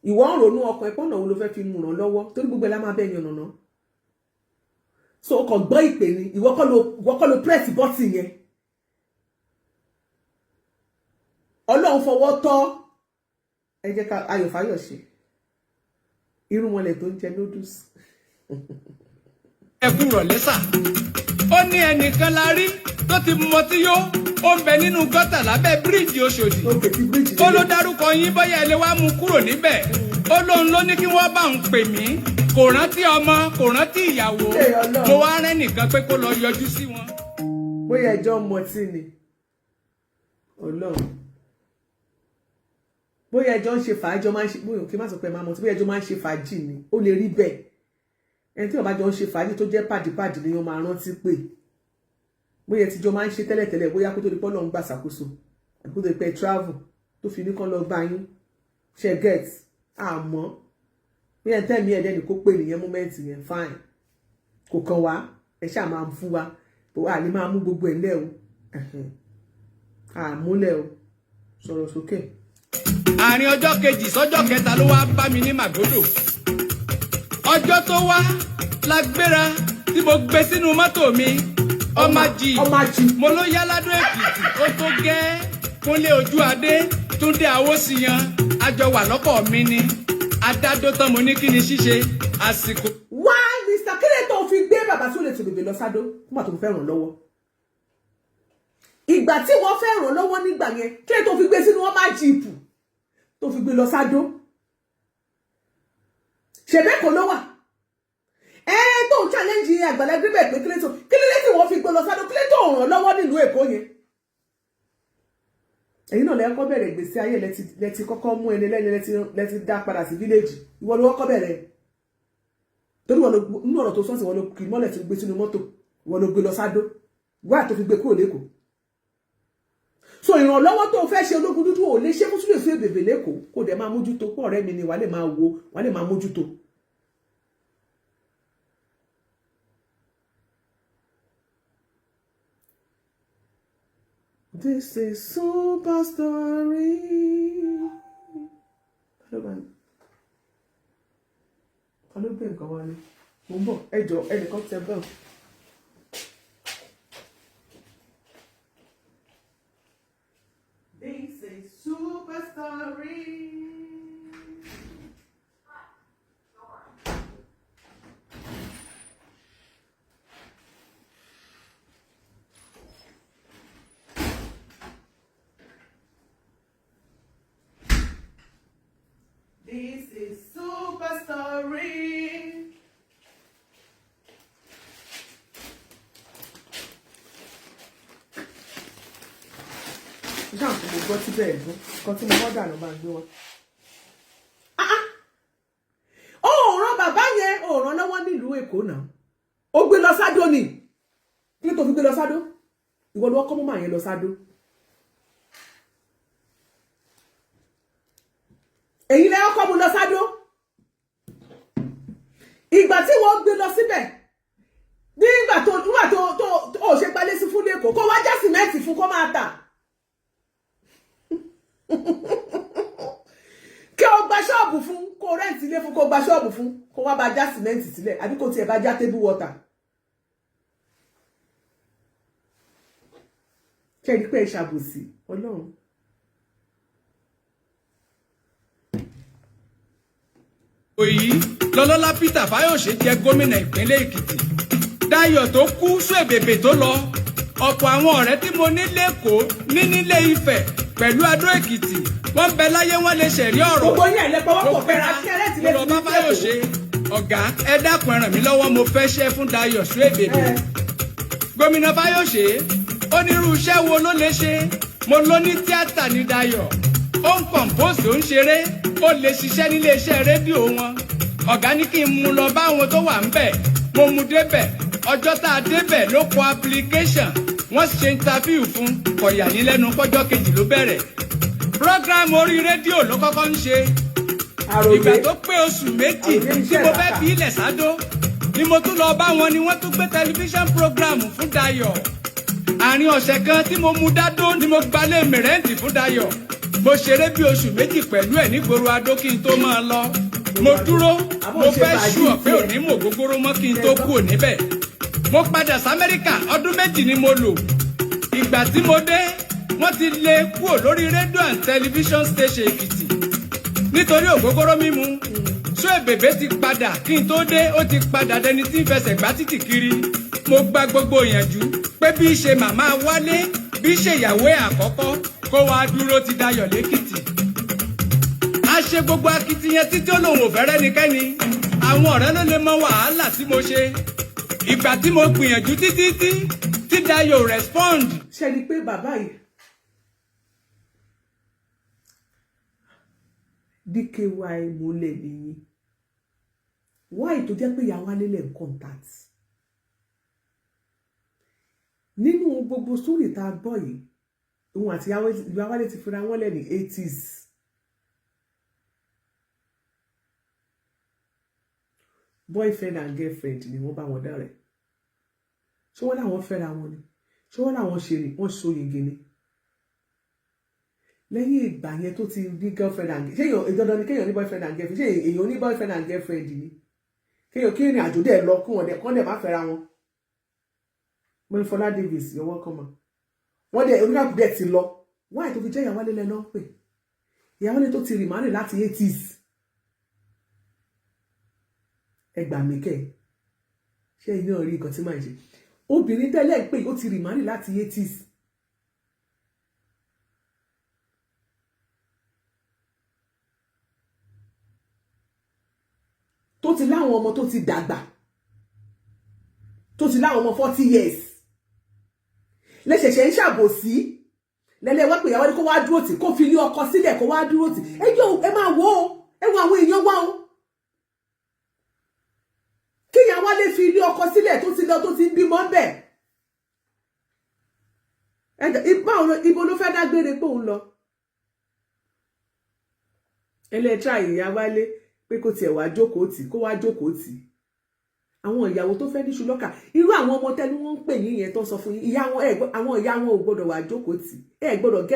Ìwọ ń ronú ọkàn ẹ̀pọ́n náà wo ló fẹ́ fi mú ràn lọ́wọ́, torí gbogbo ẹ̀ la máa bẹ́ẹ̀ yan nàná. So o kàn gbọ́ ìpè ni, ìwọ kọ́ ló press button yẹn. Ọlọ́run fọwọ́ tọ́ ẹ. Jẹ́ ká Ayọ̀ Fáyọ̀ṣe irú wọn lẹ̀ tó ń jẹ noodles. Ẹ kú rọ̀lẹ́ sà. Ó ní ẹnìkan la rí tó ti mọtí yó, ó ń bẹ nínú gọ́tà lábẹ́ bíríìjì Òṣòdì. Òkè tí bíríìjì. Ó ló dárúkọ yín, bóyá ẹ lè wá mú kúrò níbẹ̀. Ó lóun ló ní kí wọ́n bá òun pè mí. Kò rántí ọmọ, kò rántí ìyàwó. Ee, Ọlọ́run. Mo wá rẹ́ nìkan pé kó lọ yọjú sí wọn. Bóyá ẹjọ́ mọtí ni, Ọlọ́run, bóyá ẹjọ́ ń ṣe fàájọ máa ń ṣe, bóyá kí n má sọ pé máa mọtí, bóyá ẹjọ́ máa ń ṣe fàájì ni, ó lè rí bẹ́ẹ̀. Ẹni tí wọ́n bá jọ ń ṣe fàájì tó jẹ́ pàdípàdì ni wọ́n máa rántí pé bóyá ẹ ti jọ máa ń ṣe tẹ́lẹ̀tẹ́lẹ̀, bóyá kó tó di pọ́lọ́ ń gbà ṣàkóso àbí kó tó di pé travel tó fi ní kán lọ bá yín ṣe get. Àmọ́ bóyá tẹ́mi ẹ̀ lẹ́nu kó pè nìyẹn, moment yẹn fine, kò kàn wá. Ẹ ṣáà máa fún wa, a lè máa mú gbogbo ẹ̀ lẹ́ o, àmúlẹ̀ o, sọ̀rọ̀ sókè. Àárín ọjọ́ kejì sọ́jọ́ kẹta ló wá bá mi ní Màgódò. Ọjọ́ tó wá la gbéra tí mo gbé sínú mọ́tò mi, ọmọ jì. Ọmọ jì. Mo ló yá ládó Èkìtì, ó tó gẹ́. Kúnlé Ojú Adé, Túndé Àwòsíyan, àjọ wà lọ́kọ̀ mi ni adádó tán. Mo ní kí ni ṣíṣe àsìkò. Wá, Mr. Kílẹ̀ tó fi gbé bàbá tó lè tó bèbè lọ sádó nígbà tó fẹ́ ràn lọ́wọ́, ìgbà tí wọ́n fẹ́ ràn lọ́wọ́ nígbà yẹn, kílẹ̀ tó fi gbé sínú ọmọ jeep tó fi gbé lọ sádó? Ṣèbẹ́kọ̀ ló wà ẹ tó ń challenge Àgbàlá Gabriel pé kílẹ̀ tí wọ́n fi gbé lọ sádó, kílẹ̀ tó ràn lọ́wọ́ nílùú Èkó yẹn? Ẹ̀yin náà lẹ́kọ́ bẹ̀rẹ̀ ìgbésí ayé, lẹ́ti kọ́kọ́ mú ẹni lẹ́ni lẹ́ti dá padà sí village. Ìwọ ló kọ́kọ́ bẹ̀rẹ̀, torí wọ́n ló nínú ọ̀rọ̀ tó sọ́ọ̀sì, wọ́n ló kì í mọ́lẹ̀ tó gbé sínú mọ́tò, wọ́n ló gbé lọ sádó wá tó fi gbé kúrò lẹ́kọ̀ọ́. So ìrànlọ́wọ́ tó fẹ́ ṣe, ológun dúdú, ò lè ṣe fún sílẹ̀ fún èbèbè lẹ́kọ̀ọ́, kó dẹ̀ máa mójútó pọ̀. Ọ̀rẹ́ mi ni wàá lè máa wo, wàá lè máa mójútó. This is super story. Ta ló gbé nǹkan wálé? Mo ń bọ̀, ẹ jọ, ẹnìkan tẹ bẹ́ẹ̀. This is super story. This is super story. Nígbà tó mo gbọ́ tí bẹ́ẹ̀ dún, nǹkan tí mo order ló máa gbé wá. Ah, ah. Ó ràn bàbá yẹn, ó ràn lọ́wọ́ nílùú Èkó náà. Ó gbé lọ sádó ni. Kí ló tó fi gbé lọ sádó? Ìwọ ló kọ́ mọ́ màá yẹn lọ sádó. Èyí lẹ́yìn ọkọ̀ mu lọ sádó. Ìgbà tí wọ́n gbé lọ síbẹ̀, nígbà tó nígbà tó tó ó ṣe gbalé sí fún lẹ́kọ̀ọ́, kó wá já sìmẹ́ǹtì fún kó máa tà. Kí o gba ṣọ́ọ̀bù fún, kó rent ilé fún, kó gba ṣọ́ọ̀bù fún, kó wá bá já sìmẹ́ǹtì sílẹ̀, àbí kó tiẹ̀ bá já table water. Ṣé ẹni pé ẹ ṣàbòsí Ọlọ́run? Òyì lọ́lọ́lá Peter Fáyọ̀ṣe jẹ́ gómìnà ìpínlẹ̀ Èkìtì. Dayọ̀ tó kú Suebebe tó lọ, ọ̀pọ̀ àwọn ọ̀rẹ́ tí mo ní lẹ́kọ̀ọ́ ní nílé Ifẹ̀ pẹ̀lú Adó Èkìtì, wọ́n ń bẹ láyé, wọ́n lè ṣẹ̀rí ọ̀rọ̀. Gbogbo yín ẹ̀ lẹ pọwọ́pọ̀ fẹ́ra kí ẹ rent ilé Mo lọ fún bá ní Fáyọ̀ṣe, ọ̀gá, ẹ dákun, ẹ ràn mí lọ́wọ́, mo fẹ́ ṣẹ́ fún Dayọ̀ Suebebe. Gómìnà Fáyọ̀ṣe ó ní irú iṣẹ́ wo ló lè ṣe? Mo ló ní tíátà ní Dayọ̀, ó ń compose, ó ń ṣeré, ó lè ṣiṣẹ́ nílé iṣẹ́ rédíò wọn. Ọ̀gá ní kí n mú lọ báwọn tó wà ń bẹ̀. Mo mú débẹ̀. Ọjọ́ tá a débẹ̀ ló kọ application, wọ́n ṣe interview fún. Kọ̀yà yín lẹ́nu pọ́jọ́ kejì ló bẹ̀rẹ̀ program orí rédíò ló kọ́kọ́ ń ṣe. Àròyé. Ìgbà tó pé oṣù 2 Àròyé tí iṣẹ́ mo fẹ́ ìlàkà. fi ilẹ̀ sádó ni mo tún lọ bá wọn, ni wọ́n tún gbé tẹlifíṣàn program fún Dayọ̀. Àárín ọ̀sẹ̀ kan tí mo mú dádó ni mo gbalé mi rent fún Dayọ̀. Mo ṣeré bí oṣù 2 pẹ̀lú ẹ̀ nígboro Adó kí n tó máa lọ. Mo dúró, Àbó mo ṣe fẹ́ fàájì ṣùọ̀ pé tiẹ̀. òní mò gógóró mọ́ kí n tó kúrò níbẹ̀. Mo padà sí Amẹ́ríkà, ọdún 2 ni mo lò. Ìgbà tí mo dé, wọ́n ti lé kúrò lórí rédíò and television station Èkìtì nítorí ògógóró mímu. Suebebe ti padà kí n tó dé, ó ti padà dẹni tí ń fẹsẹ̀ gbá títì kiri. Mo gba gbogbo ìyànjú pé bí í ṣe màmá Wálé, bí í ṣe ìyàwó ẹ̀ àkọ́kọ́, kó wá dúró ti Dayọ̀ lẹ́kìtì. A ṣe gbogbo akitiyan títí, ó lòun ò fẹ́ rẹ́nikẹ́ni. Àwọn ọ̀rẹ́ ló lè mọ wàhálà tí mo ṣe. Ìgbà tí mo gbìyànjú títí tí tí Dayọ̀ ò respond. Ṣe ni pé bàbá yìí, DKY múlẹ̀ nìyí, why tó jẹ́ pé ìyàwó alẹ́lẹ̀ ń contact nínú gbogbo sórí tá a gbọ́ yìí? Òun àti ìyàwó Wálé ti fira wọn lẹ̀ ní 80s. Boyfriend and girlfriend ni wọ́n bá wọn dá rẹ̀. Ṣé wọ́n láwọn fẹ́ra wọn ni? Ṣé wọ́n láwọn ṣe ni? Wọ́n so yege ni lẹ́yìn ìgbà yẹn tó ti ní girlfriend and, ṣé èèyàn dandan ni kéèyàn ní boyfriend and girlfriend? Ṣé èèyàn ní boyfriend and girlfriend ni kéèyàn kí ìrìn àjò dẹ̀ lọ, kí wọ́n dẹ̀ kọ́ dẹ̀ má fẹ́ra wọn? Mọ́nífọ́lá Davis, you're welcome, ma. Wọ́n dẹ̀ oníkàkùn dẹ̀ ti lọ. Wáyé tó fi jẹ́ ìyàwó alẹ́ lẹ́nu pé ìyàwó alẹ́ tó ti rì márì láti 80s? Ẹ gbà mí kẹ́. Ṣé ẹ̀yin náà rí nǹkan tí màá ṣe? Obìnrin tẹ́lẹ̀ pé ó ti rì márì láti 80s. Tó ti láwọn ọmọ tó ti dàgbà, tó ti láwọn ọmọ 40 years, lẹ́sẹ̀ṣẹ̀ ń ṣàbòsí lẹ́lẹ́ wá pé ìyàwó ni kó wá dúró tì, kó fi ilé ọkọ sílẹ̀, kó wá dúró tì. Ẹ jọ, ẹ máa wò ó, ẹ wo àwọn èèyàn wá o. Kí ìyàwó lè fi ilé ọkọ sílẹ̀ tó ti lọ, tó ti ń bímọ ń bẹ̀, ibo ló fẹ́ dágbére pé òun lọ? Ẹlẹ́tra ìyá wálé pé kó tiẹ̀ wá jókòó tì, kó wá jókòó tì. Àwọn ìyàwó tó fẹ́ níṣu lọ́kà, irú àwọn ọmọ tẹ́nu wọ́n ń pè yín yẹn tó ń sọ fún yín, ìyá wọn, àwọn ìyá wọn ò gbọ́dọ̀ wá jókòó tì. Ẹ gbọ́dọ̀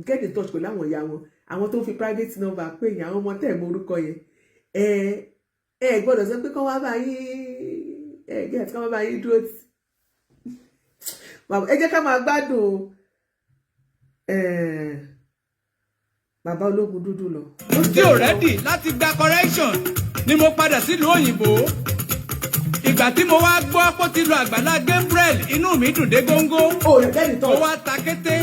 get in touch pẹ̀lú àwọn ìyá wọn, àwọn tó ń fi private number pè yín, àwọn ọmọ tẹ́ ẹ̀ mọ orúkọ yẹn. Ẹ gbọ́dọ̀ sọ pé kọ́ wá bá yín, ẹ get kọ́ wá bá yín dúró tì. Ẹ jẹ́ ká máa gbádùn bàbá ológun dúdú lọ. Tí ò ready láti gba correction ni mo padà sílùú òyìnbó. Ìgbà tí mo wá gbọ́ pé ó ti lọ Àgbàlá Gabriel, inú mi dùn dé góńgó. Ó rẹ̀ bẹ́ẹ̀ ni tọ́. Mo wá ta kété,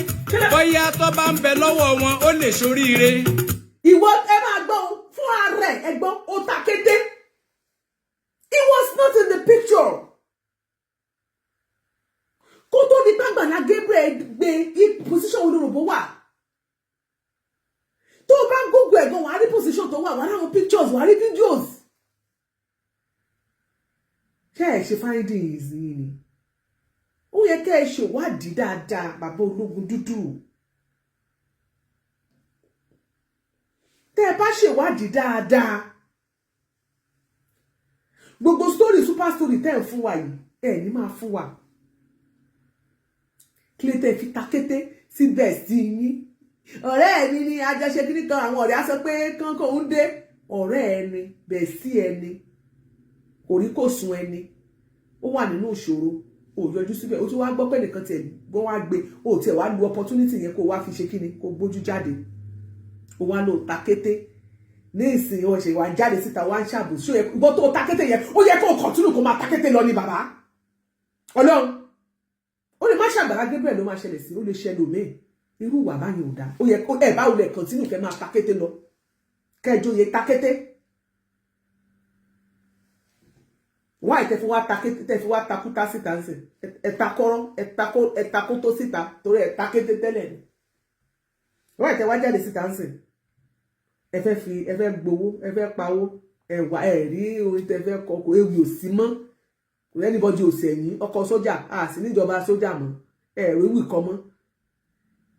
bóyá tó bá ń bẹ lọ́wọ́ wọn, ó lè ṣoríire. Ìwọ, ẹ máa gbọ́ o, fún ara ẹ gbọ́, ó ta kété. He was not in the picture kó tó di pàgbàlá Gabriel gbé. Position wo ló rò bó wà? ẹ̀ gan, wàá rí position tó wà, wàá rí àwọn pictures, wàá rí videos. Ṣé ẹ ṣe findings yìí ni? Ó yẹ kẹ́ ẹ ṣèwádìí dáadáa, bàbá ológun dúdú. Tẹ́ ẹ bá ṣèwádìí dáadáa, gbogbo story, super story tẹ́ ẹ fún wa yìí, ẹ ní máa fún wa. Kí ló tẹ́ fi ta kété síbẹ̀ sí yín? Ọ̀rẹ́ mi ni àjọṣe kí nìkan, àwọn ọ̀rẹ́ á sọ pé kánkán ń dé. Ọ̀rẹ́ ẹni bẹ̀ sí ẹni kò rí kò sùn, ẹni ó wà nínú ìṣòro, ò yọjú síbẹ̀. Ó tún wá gbọ́ pé nìkan tiẹ̀ gbọ́ wá gbé, ó tiẹ̀ wá lu opportunity yẹn kó wá fi ṣe kíni, kó gbójú jáde. Ó wá lò ta kété ní ìsìn, ó ṣe wá jáde síta, wá ń ṣàbòsí. Ìbọn tó ta kété yẹn, ó yẹ kó continue kó máa ta kété lọ ní bàbá. Ọlọ́run, ó lè má ṣàgbàlá Gabriel ló máa ṣẹlẹ̀ sí, ó lè ṣẹlẹ̀ òmíì. Irú ìwà báyìí ò dáa. Ó yẹ kó ẹ báwo lẹ continue kẹ́ máa ta kété lọ, kẹjọ yẹ ta kété. Wáyé tẹ fi wá ta kété, tẹ fi wá takúta síta ń sìn, ẹta kọ́rọ́, ẹta kótó síta, torí ẹta kété tẹ́lẹ̀ ni. Wáyé tẹ wá jáde síta ń sìn, ẹ fẹ́ fi, ẹ fẹ́ gbowó, ẹ fẹ́ pawó, ẹ wà ẹ rí orin tẹ fẹ́ kọ, kò ewì ò sí mọ́, kò anybody ò sẹ̀yìn ọkọ̀ sójà, a sì níjọba sójà mọ́, ẹ rí ewì kọ mọ́.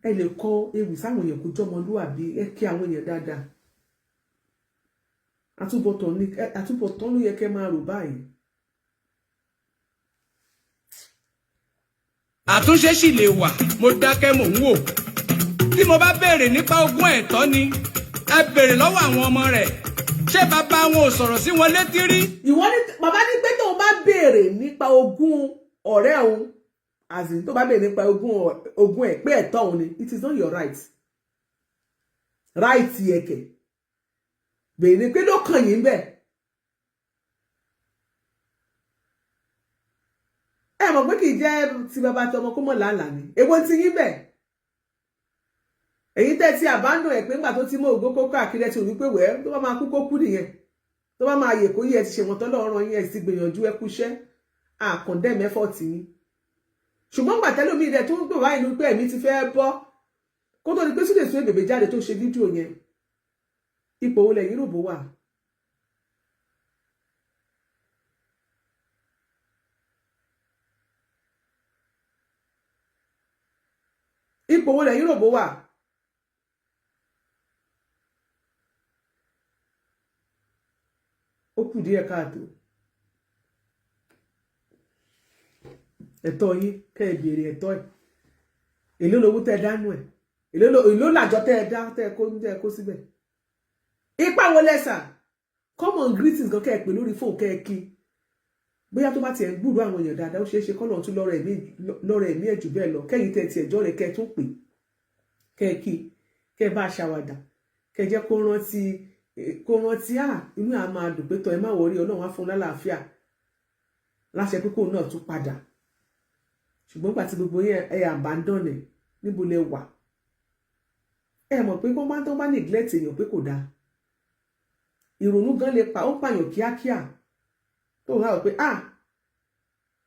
Ẹ lè kọ ewì sáwọn èèyàn kó jọmọlúwàbí, ẹ kí àwọn èèyàn dáadáa. Àtúbọ̀tán ní àtúbọ̀tán ló yẹ kẹ́ máa rò báyìí. Àtúnṣe sì lè wà. Mo dákẹ́, mò ń wò. Tí mo bá béèrè nípa ogún ẹ̀tọ́ ni, ẹ béèrè lọ́wọ́ àwọn ọmọ rẹ̀, ṣé bàbá wọn ò sọ̀rọ̀ sí wọn létí rí? Ìwọ ní bàbá ní pé tóun bá béèrè nípa ogún ọ̀rẹ́ òun, as in tó bá béèrè nípa ogún ẹ̀ pé ẹ̀tọ́ òun ni, it is not your right. Right ẹ̀kẹ̀ béèrè pé ló kàn yín bẹ́ẹ̀. Ẹ mọ̀ pé kì í jẹ́ ti bàbá tí ọmọ kó mọ̀ làálàá ni. Èwo ti yín bẹ́ẹ̀? Èyí tẹ́ ti abandon ẹ̀ pé ńgbà tó ti mú ògbó kó káàkiri, ẹ ti rò wípé wẹ́ẹ́, tó bá máa kú kó kú nìyẹn, tó bá máa yè kó yẹ. Ẹ ti ṣe wọ́n tán lọ́rọ̀ yín, ẹ ti gbìyànjú, ẹ kúṣẹ́ àkàndẹ́ mẹ́fọ̀ tì yín. Ṣùgbọ́n gbà tẹ́lómi rẹ̀ tó ń gbè wáyé ní pé ẹ̀mí ti fẹ́ bọ́, kó tó di pé Súlè Suebebe jáde tó ṣe fídíò yẹn, ipò wo lẹ́yìn ròbó wà? Ipò wo lẹ́yìn ròbó wà? Ó kù díẹ̀ káàtó. Ẹ̀tọ́ yín, kẹ́ ẹ béèrè ẹ̀tọ́ ẹ̀. Èló lowó tẹ́ ẹ dánú ẹ̀? Èló làjọ tẹ́ ẹ dá, tẹ́ ẹ kó síbẹ̀? Ipa wo lẹ́sà? Common greetings kan, kẹ́ ẹ pè lórí fóònù, kẹ́ ẹ kí. Bóyá tó bá tiẹ̀ ń gbúrò àwọn èèyàn dáadáa, ó ṣeé ṣe kọ́lọ̀ tún lọ́rọ̀ ẹ̀mí ẹ̀ jù bẹ́ẹ̀ lọ. Kẹ́yìn tẹ́ tiẹ̀ jọ́ rẹ̀, kẹ́ ẹ tún pè, kẹ́ ẹ kí, kẹ́ ẹ bá a ṣàwàdà, kẹ́ ẹ jẹ́ kó rántí à, inú à máa dùn pé tọ́ ẹ má wọrí, Ọlọ́run á fún un lálàáfíà láṣẹ pé kóun náà tún padà. Ṣùgbọ́n gbà tí gbogbo yẹn ẹ abandon ẹ̀, níbo lẹ wà? Ẹ mọ̀ pé kó má tó bá neglect èèyàn pé kò dáa. Ìrònú gan lè pa ó pààyàn kíákíá. Tó ń rà pé, ah,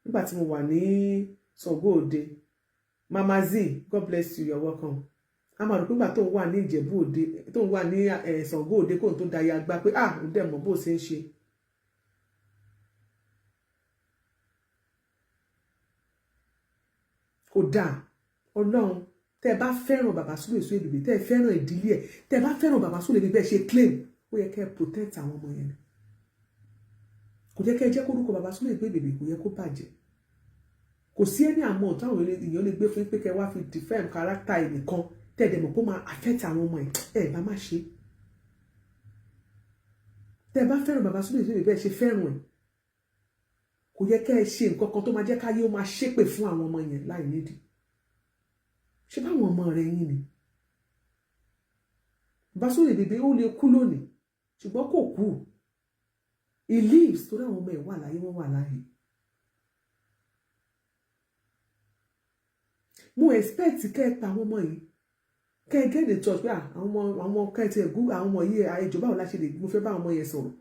nígbà tí mo wà ní Ṣàngó Òde. Mama Z, God bless you, you're welcome. A máa rò pé nígbà tó ń wà ní Ìjẹ̀bú Òde, tó ń wà ní Ṣàngó Òde, kóun tó da ya gbá pé, ah, òun dẹ̀ mọ̀ bó ṣe ń ṣe. Kò dáa. Ọlọ́run, tẹ́ ẹ bá fẹ́ràn bàbá Súlè Suebebe, tẹ́ ẹ fẹ́ràn ìdílé ẹ̀, tẹ́ ẹ bá fẹ́ràn bàbá Súlè Suebebe bẹ́ẹ̀ ṣe claim, ó yẹ kẹ́ ẹ protect àwọn ọmọ yẹn. Kò jẹ́ kẹ́ ẹ jẹ́ kórúkọ bàbá Súlè Suebebe, kò yẹ kó bàjẹ́. Kò sí ẹni àmọ́ táwọn èèyàn lè gbé fún pé kẹ́ wá fi defend character ẹnìkan, tẹ́ ẹ dẹ̀ mọ̀ kó máa affect àwọn ọmọ ẹ̀, ẹ̀ bá má ṣe. Tẹ́ ẹ bá fẹ́ràn bàbá Súlè Suebebe bẹ́ẹ̀ ṣe fẹ́ràn ẹ̀, kò yẹ kẹ́ ẹ ṣe nǹkan kan tó máa jẹ́ káyé ó máa ṣépè fún àwọn ọmọ yẹn láì nídìí. Ṣé báwọn ọmọ rẹ yín ni? Bàbá Súlè Suebebe, ó lè kú lónìí, ṣùgbọ́n kò kú. He lives, torí àwọn ọmọ ẹ̀ wà láyé, wọ́n wà láàyè. Mo expect kẹ́ ẹ pa àwọn ọmọ yìí, kẹ́ ẹ get in touch pé àwọn ọmọ kẹ́ ẹ tiẹ̀ gú àwọn ọmọ yìí, ẹjọ́, báwo la ṣe lè, mo fẹ́ bá àwọn ọmọ yẹn sọ̀rọ̀,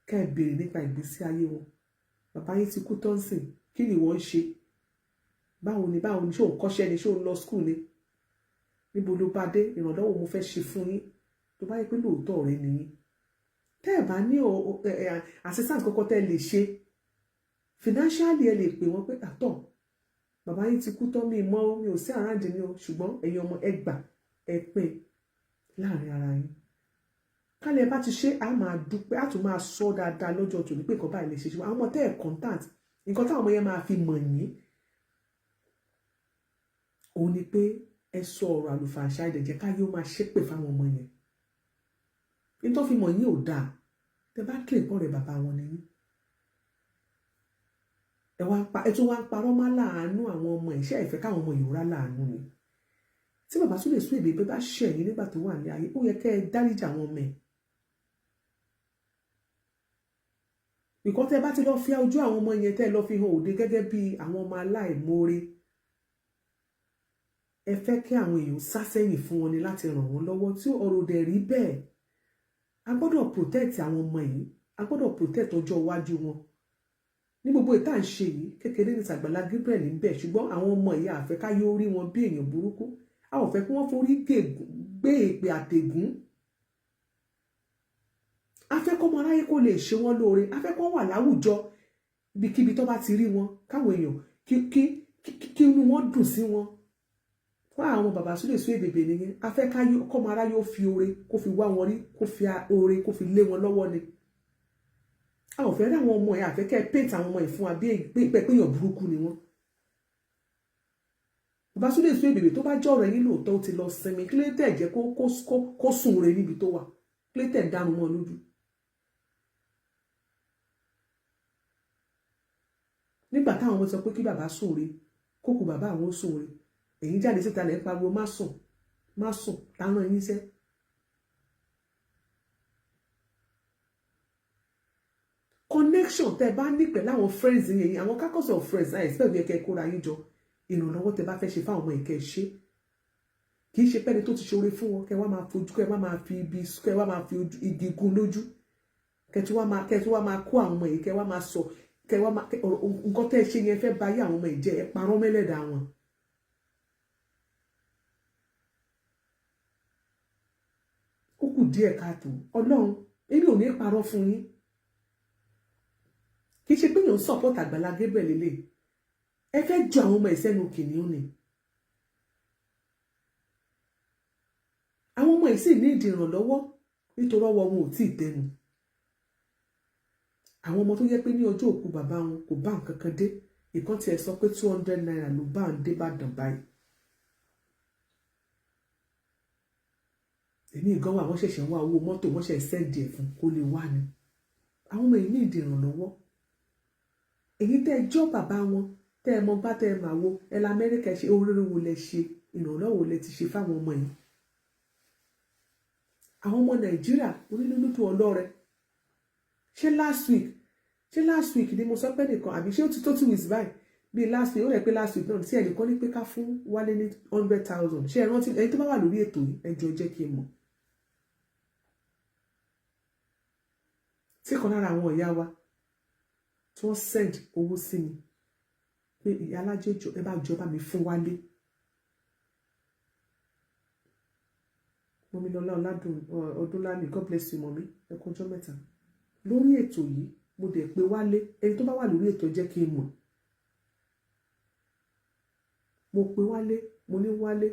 kẹ́ ẹ béèrè nípa ìgbésí ayé wọn. Bàbá yín ti kú tọ́nsìn, kí ni wọ́n ń ṣe? Báwo ni? Ṣé òun kọ́ṣẹ́ ni? Ṣé òun lọ school ni? Níbo ló bá dé? Ìrànlọ́wọ́ mo fẹ́ ṣe fún yín. Tó bá yẹ pé lóòótọ́ ọ̀rẹ́ nìyí, tẹ́ ẹ̀ bá ní assistance kọ́kọ́ tẹ́ ẹ lè ṣe financially, ẹ lè pè wọ́n pé àtọ̀ bàbá yín ti kú tán, mi mọ́, mi ò sí around ni o, ṣùgbọ́n ẹ̀yin ọmọ, ẹ gbà, ẹ pín láàrin ara yín. Kálẹ̀ bá ti ṣe, á máa dúpẹ́, á tún máa sọ dáadáa lọ́jọ́ tòní pé nǹkan báyìí lè ṣe. Ṣùgbọ́n àwọn ọmọ tẹ́ ẹ̀ contact, nǹkan táwọn ọmọ yẹn máa fi mọ̀ yín òun ni pé ẹ sọ ọ̀rọ̀ àlùfàǹṣá, ìdẹ̀jẹ̀ káyé ó máa ṣépè fáwọn ọmọ yẹn. Nítorí fi mọ̀ yín ò dáa. Tẹ bá kílè pọ̀ rẹ̀, bàbá wọn ni yín, ẹ wá pa, ẹ tún wá ń parọ́ má láàánú àwọn ọmọ ẹ̀. Ṣé ẹ fẹ́ káwọn ọmọ yìí rá láàánú ni? Tí bàbá tún lè sún èdè pé bá ṣẹ̀yìn nígbà tó wà ní ayé, ó yẹ kẹ́ ẹ dáríjà àwọn ọmọ ẹ̀. Ìkọ́ tẹ́ bá ti lọ fi ojú àwọn ọmọ yẹn, tẹ́ lọ fi hàn òde gẹ́gẹ́ bí àwọn ọmọ aláìmoore, ẹ fẹ́ kí àwọn èèyàn sá sẹ́yìn fún wọn ni láti ràn wọ́n lọ́wọ́, tí ọ̀rọ̀ dẹ̀ rí bẹ́ẹ̀. A gbọ́dọ̀ protect àwọn ọmọ yìí, a gbọ́dọ̀ protect ọjọ́ iwájú wọn. Ní gbogbo ìta ń ṣe yìí, kékeré ní tàgbàlá Gabriel ń bẹ, ṣùgbọ́n àwọn ọmọ yìí, àfẹ́ ká yóò rí wọn bí èèyàn burúkú. A ò fẹ́ kí wọ́n forí gbé èpè àtẹ̀gún. A fẹ́ kọ́mọ aráyé kó lè ṣe wọ́n lóore. A fẹ́ kó wà láwùjọ, ibikíbi tó bá ti rí wọn, káwọn èèyàn kí inú wọn dùn sí wọn. Fún àwọn bàbá Súlè sún èbèbè nìyẹn. A fẹ́ kọ́mọ aráyé ó fi oore kó fi wá wọn rí, kó fi oore kó fi lé wọn lọ́wọ́ ni. A ò fẹ́ rí àwọn ọmọ ẹ̀, àfẹ́ kẹ́ ẹ paint àwọn ọmọ ẹ̀ fún wa bí pé èèyàn burúkú ni wọ́n. Bàbá Súlè sún èbèbè, tó bá jẹ́ ọ̀rọ̀ yín lóòótọ́, ó ti lọ sinmi. Kí ló tẹ̀ jẹ́ kó sùn re níbi tó wà? Kí ló tẹ̀ dánú mọ́ lójú? Nígbà táwọn ọmọ sọ pé kí bàbá sùn re, kókò bàbá àwọn sùn re, èyí jáde síta lẹ́ ń pariwo má sùn, má sùn, táwọn ẹ̀yìn sẹ́. Connection tẹ́ bá ní pẹ̀lú àwọn friends yẹn, àwọn caucus of friends náà, expect yẹ kẹ́ kóra yín jọ. Ìrànlọ́wọ́ tẹ́ bá fẹ́ ṣe fáwọn ọmọ ìkẹ́ ṣe, kì í ṣe pẹ́ni tó ti ṣoore fún wọn, kẹ́ wá máa fojú, kẹ́ wá máa fi ibi, kẹ́ wá máa fi igi gún lójú, kẹ́ tí wá máa kó àwọn ọmọ yìí, kẹ́ wá máa sọ, kẹ́ wá máa nǹkan tẹ́ ṣe yẹn fẹ́ ba ayé àwọn ọmọ yìí jẹ́. Ẹ parọ́ mẹ́lẹ̀dá wọn. Ó kù díẹ̀ káàtó. Ọlọ́run, èmi ò ní parọ́ fún yín. Kì í ṣe pé yóò ń support Àgbàlá Gabriel lélẹ̀. Ẹ fẹ́ ju àwọn ọmọ ìsẹ́nu kìnìún ni. Àwọn ọmọ yìí sì ní ìdí ìrànlọ́wọ́ nítorí ọwọ́ wọn ò tí ì tẹnu. Àwọn ọmọ tó yẹ pé ní ọjọ́ òkú bàbá wọn kò bá nǹkan kan dé. Ìkan tiẹ̀ sọ pé ₦200 ló bá ń dé Ìbàdàn báyìí. Èmi gan wà, wọ́n ṣẹ̀ṣẹ̀ wá owó mọ́tò, wọ́n ṣẹ̀ send ẹ̀ fún kó lè wá ni. Àwọn ọmọ yìí ní ìdí ìrànlọ́wọ́. Èyí tẹ́ ẹ jọ́ bàbá wọn, tẹ́ ẹ mọ bá tẹ́ ẹ mà wo ẹ la Amẹ́ríkà, ṣe oríire wo lẹ ṣe, ìrànlọ́wọ́ wo lẹ ti ṣe fáwọn ọmọ yìí? Àwọn ọmọ Nàìjíríà onílùlùtù ọlọ́rẹ. Ṣé last week ni mo sọ pé nìkan, àbí ṣé ó ti tó 2 weeks báyìí? Bíi last week, ó rẹ̀ pé last week náà tí ẹnìkan ní pé ká fún Wálé ní 100,000. Ṣé ẹ rántí? Ẹni tó bá wà lórí ètò yìí, ẹ jọ̀ọ́ jẹ́ kí n mọ̀. Tí kan lára àwọn ìyá wa tí wọ́n send owó sí mi pé ìyá alájẹjọ, ẹ bá jọ bá mi fún Wálé. Mọ́mí Lọlá Ọládùn Ọdúnlámì, God bless you mọ́mí, ẹ kú ọjọ́ mẹ́ta. Lórí ètò yìí, mo dẹ̀ pé Wálé. Ẹni tó bá wà lórí ètò, jẹ́ kí n mọ̀. Mo pe Wálé, mo ní Wálé,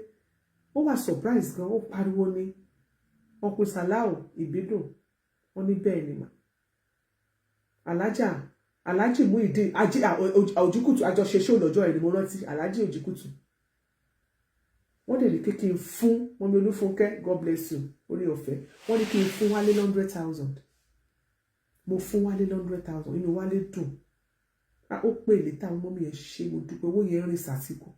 ó wà surprise gan, ó pariwo ní ọkùn Sàláù Ìbídùn. Wọ́n ní bẹ́ẹ̀ ni mà. Alájà Alájì Muyideen Òjìkùtù, àjọṣe ṣó lọ́jọ́ ẹ̀ ni mo rántí Alájì Òjìkùtù. Wọ́n dẹ̀ ní kí n fún mọ́mí Olúfúnkẹ́, God bless you, orí ọ̀fẹ́. Wọ́n ní kí n fún Wálé 100,000. Mo fún Wálé 100,000, inú Wálé dùn. Ó pè létà, àwọn mọ́mí ẹ̀ ṣe, mo dúpẹ́, owó yẹn rìn sàtìkù.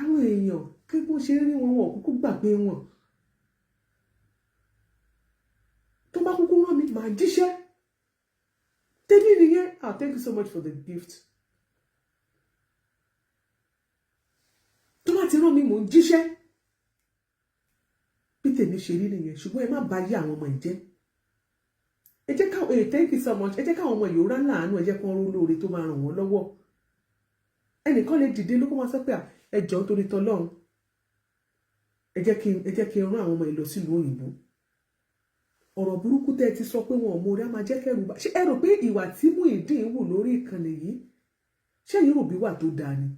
Àwọn èèyàn kí wọ́n ṣe rí wọn, wọn kúkú gbàgbé wọn. Tó bá kúkú rán mi, màá jíṣẹ́ tèmi nìyẹn. Ah, thank you so much for the gift. Tó bá ti rán mi, mò ń jíṣẹ́. Bí tèmi ṣe rí nìyẹn. Ṣùgbọ́n ẹ má bà yé àwọn ọmọ ẹ̀ jẹ́. Ẹ jẹ́ káwọn ẹ, thank you so much. Ẹ jẹ́ káwọn ọmọ yòó rán láàánú, ẹ jẹ́ kán ró lóore tó máa ràn wọ́n lọ́wọ́. Ẹnìkan lè dìde ló kó máa sọ pé ẹ jọ̀ọ́ nítorí tọlọ́run, ẹ jẹ́ kí n rán àwọn ọmọ yìí lọ sílùú òyìnbó. Ọ̀rọ̀ burúkú tẹ́ ẹ ti sọ pé wọn ò mọ orí á máa jẹ́ kẹ́rù bá. Ṣé ẹ rò pé ìwà tí Muyideen wù lórí ìkànnì yìí, ṣé èyí rò bí wà tó dáa ni?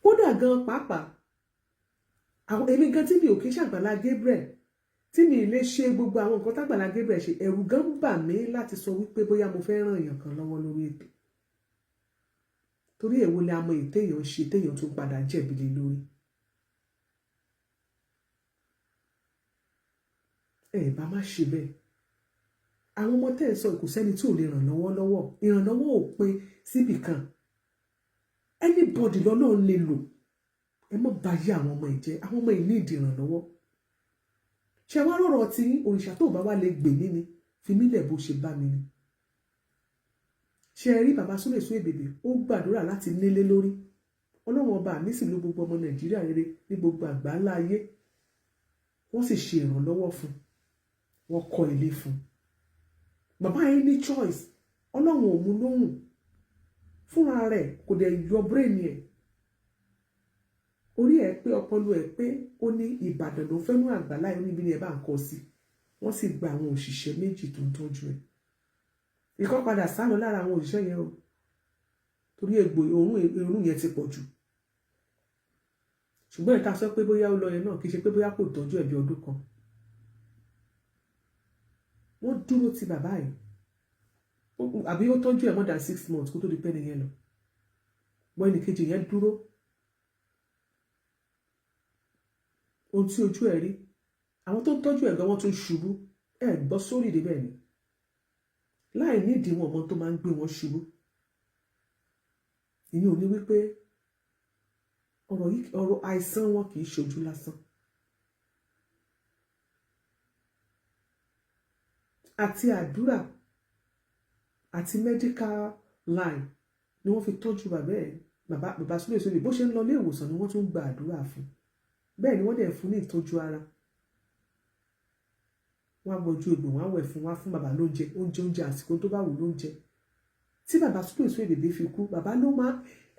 Kódà gan pàápàá, àwọn èmi gan tí mi ò kí ń ṣàgbàlá Gabriel, tí mi lè ṣe gbogbo àwọn nǹkan tágbàlá Gabriel ṣe, ẹ̀rù gan ń bà mí láti sọ wípé bóyá mo fẹ́ ràn èèyàn kan lọ́wọ́ lórí ètò, torí èwo ni a mọ èyí téèyàn ṣe téèyàn tún padà jẹ̀bi lé lórí. Ẹ bá má ṣe bẹ́ẹ̀. Àwọn ọmọ tẹ́ ẹ̀ sọ, kò sẹ́ni tí ò lè ràn lọ́wọ́ lọ́wọ́. Ìrànlọ́wọ́ ò pin síbì kan. Anybody lọ́lọ́run lè lò. Ẹ má bà yé àwọn ọmọ ẹ̀ jẹ́. Àwọn ọmọ ẹ̀ ní ìdí ìrànlọ́wọ́. Ṣe wá rọ̀rọ̀ tí òrìṣà tó bá wá lè gbè mí ni, fi mí lẹ̀ bó ṣe bá mi ni. Ṣe rí bàbá Súlè Suebebe, ó gbàdúrà láti nílé lórí. Ọlọ́run ọba mi sì ló gbogbo ọmọ Nàìjíríà rere ní gbogbo àgbáńlá ayé, wọ́n sì ṣe ìrànlọ́wọ́ fún, wọ́n kọ́ ilé fún bàbá yẹn. Ní choice, Ọlọ́run ò mú lóhùn fúnra rẹ̀, kò dẹ̀ yọ brain ẹ̀, orí ẹ̀ pé, ọpọlọ ẹ̀ pé. Ó ní Ìbàdàn ló fẹ́ mú àgbàlá ẹ̀, níbi ni ẹ̀ bá ń kọ́ sí. Wọ́n sì gba àwọn òṣìṣẹ́ méjì tó ń tọ́jú ẹ̀. Ìkọ́ padà sálọ lára àwọn òṣìṣẹ́ yẹn o, torí egbò òórùn yẹn ti pọ̀ jù. Ṣùgbọ́n ìta sọ pé bóyá ó lọ yẹn náà, kì í ṣe pé bóyá kò tọ́jú ẹ̀ bí ọdún kan. Wọ́n dúró ti bàbá yìí, àbí ó tọ́jú ẹ̀ more than 6 months kó tó di pẹ́ nìyẹn lọ. Wọ́n ẹnì kejì yẹn dúró. Ohun tí ojú ẹ̀ rí, àwọn tó ń tọ́jú ẹ̀ gan, wọ́n tún ṣubú. Ẹ̀ gbọ́ sórí ìdí bẹ́ẹ̀ ni, láì nídìí wọn ọmọ tó máa ń gbé wọn ṣubú. Ìyẹn ò ní wípé ọ̀rọ̀ yìí, ọ̀rọ̀ àìsàn wọn kì í ṣojú lásán. Àti àdúrà àti medical line ni wọ́n fi tọ́jú bàbá ẹ̀, bàbá Súlè Suebebe. Bó ṣe ń lọ ilé ìwòsàn ni wọ́n tún gba àdúrà fún. Bẹ́ẹ̀ ni wọ́n dẹ̀ fún ní ìtọ́jú ara. Wọ́n á gbọ́jú egbò, wọ́n á wẹ̀ fún, wọ́n á fún bàbá lóúnjẹ, oúnjẹ àsìkò tó bá wù lóúnjẹ. Tí bàbá Súlè Suebebe fi kú, bàbá ló máa,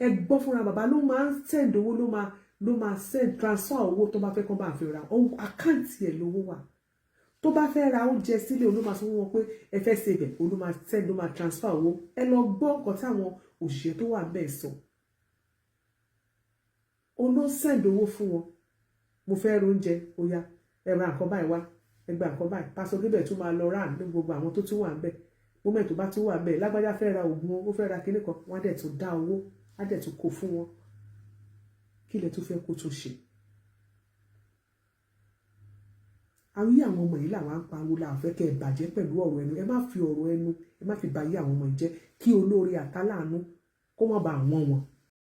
ẹ gbọ́ fúnra bàbá ló máa ń send owó, ló máa send transfer owó tó bá fẹ́ kán bá fi ra account ẹ̀ lówó wà. Tó bá fẹ́ ra oúnjẹ sílé, olú máa sọ fún wọn pé ẹ fẹ́ ṣe ibẹ̀, olú máa send, ló máa transfer owó. Ẹ lọ gbọ́ nǹkan táwọn òṣìṣẹ́ tó wà bẹ́ẹ̀ sọ. Olú send owó fún wọn. Mo fẹ́ ra oúnjẹ, ó yá, ẹ ra nǹkan báyìí wá, ẹ gba nǹkan báyìí. Pásọ Gabriel tún máa lọ rà ní gbogbo àwọn tó tún wà ń bẹ̀. Moment tó bá tún wà ń bẹ̀, lágbájá fẹ́ ra oògùn, ó fẹ́ ra kinní kan, wọ́n á dẹ̀ tún dá owó, á dẹ̀ tún kó fún wọn. Kí lẹ tún fẹ́ kó tún ṣe? Ayé àwọn ọmọ yìí làwọn á ń pariwo, làwọn fẹ́ kẹ́ ẹ bàjẹ́ pẹ̀lú ọ̀rọ̀ ẹnu. Ẹ má fi ọ̀rọ̀ ẹnu, ẹ má fi ba ayé àwọn ọmọ yìí jẹ́, kí olóore àtàláàánú kó má ba àwọn wọn.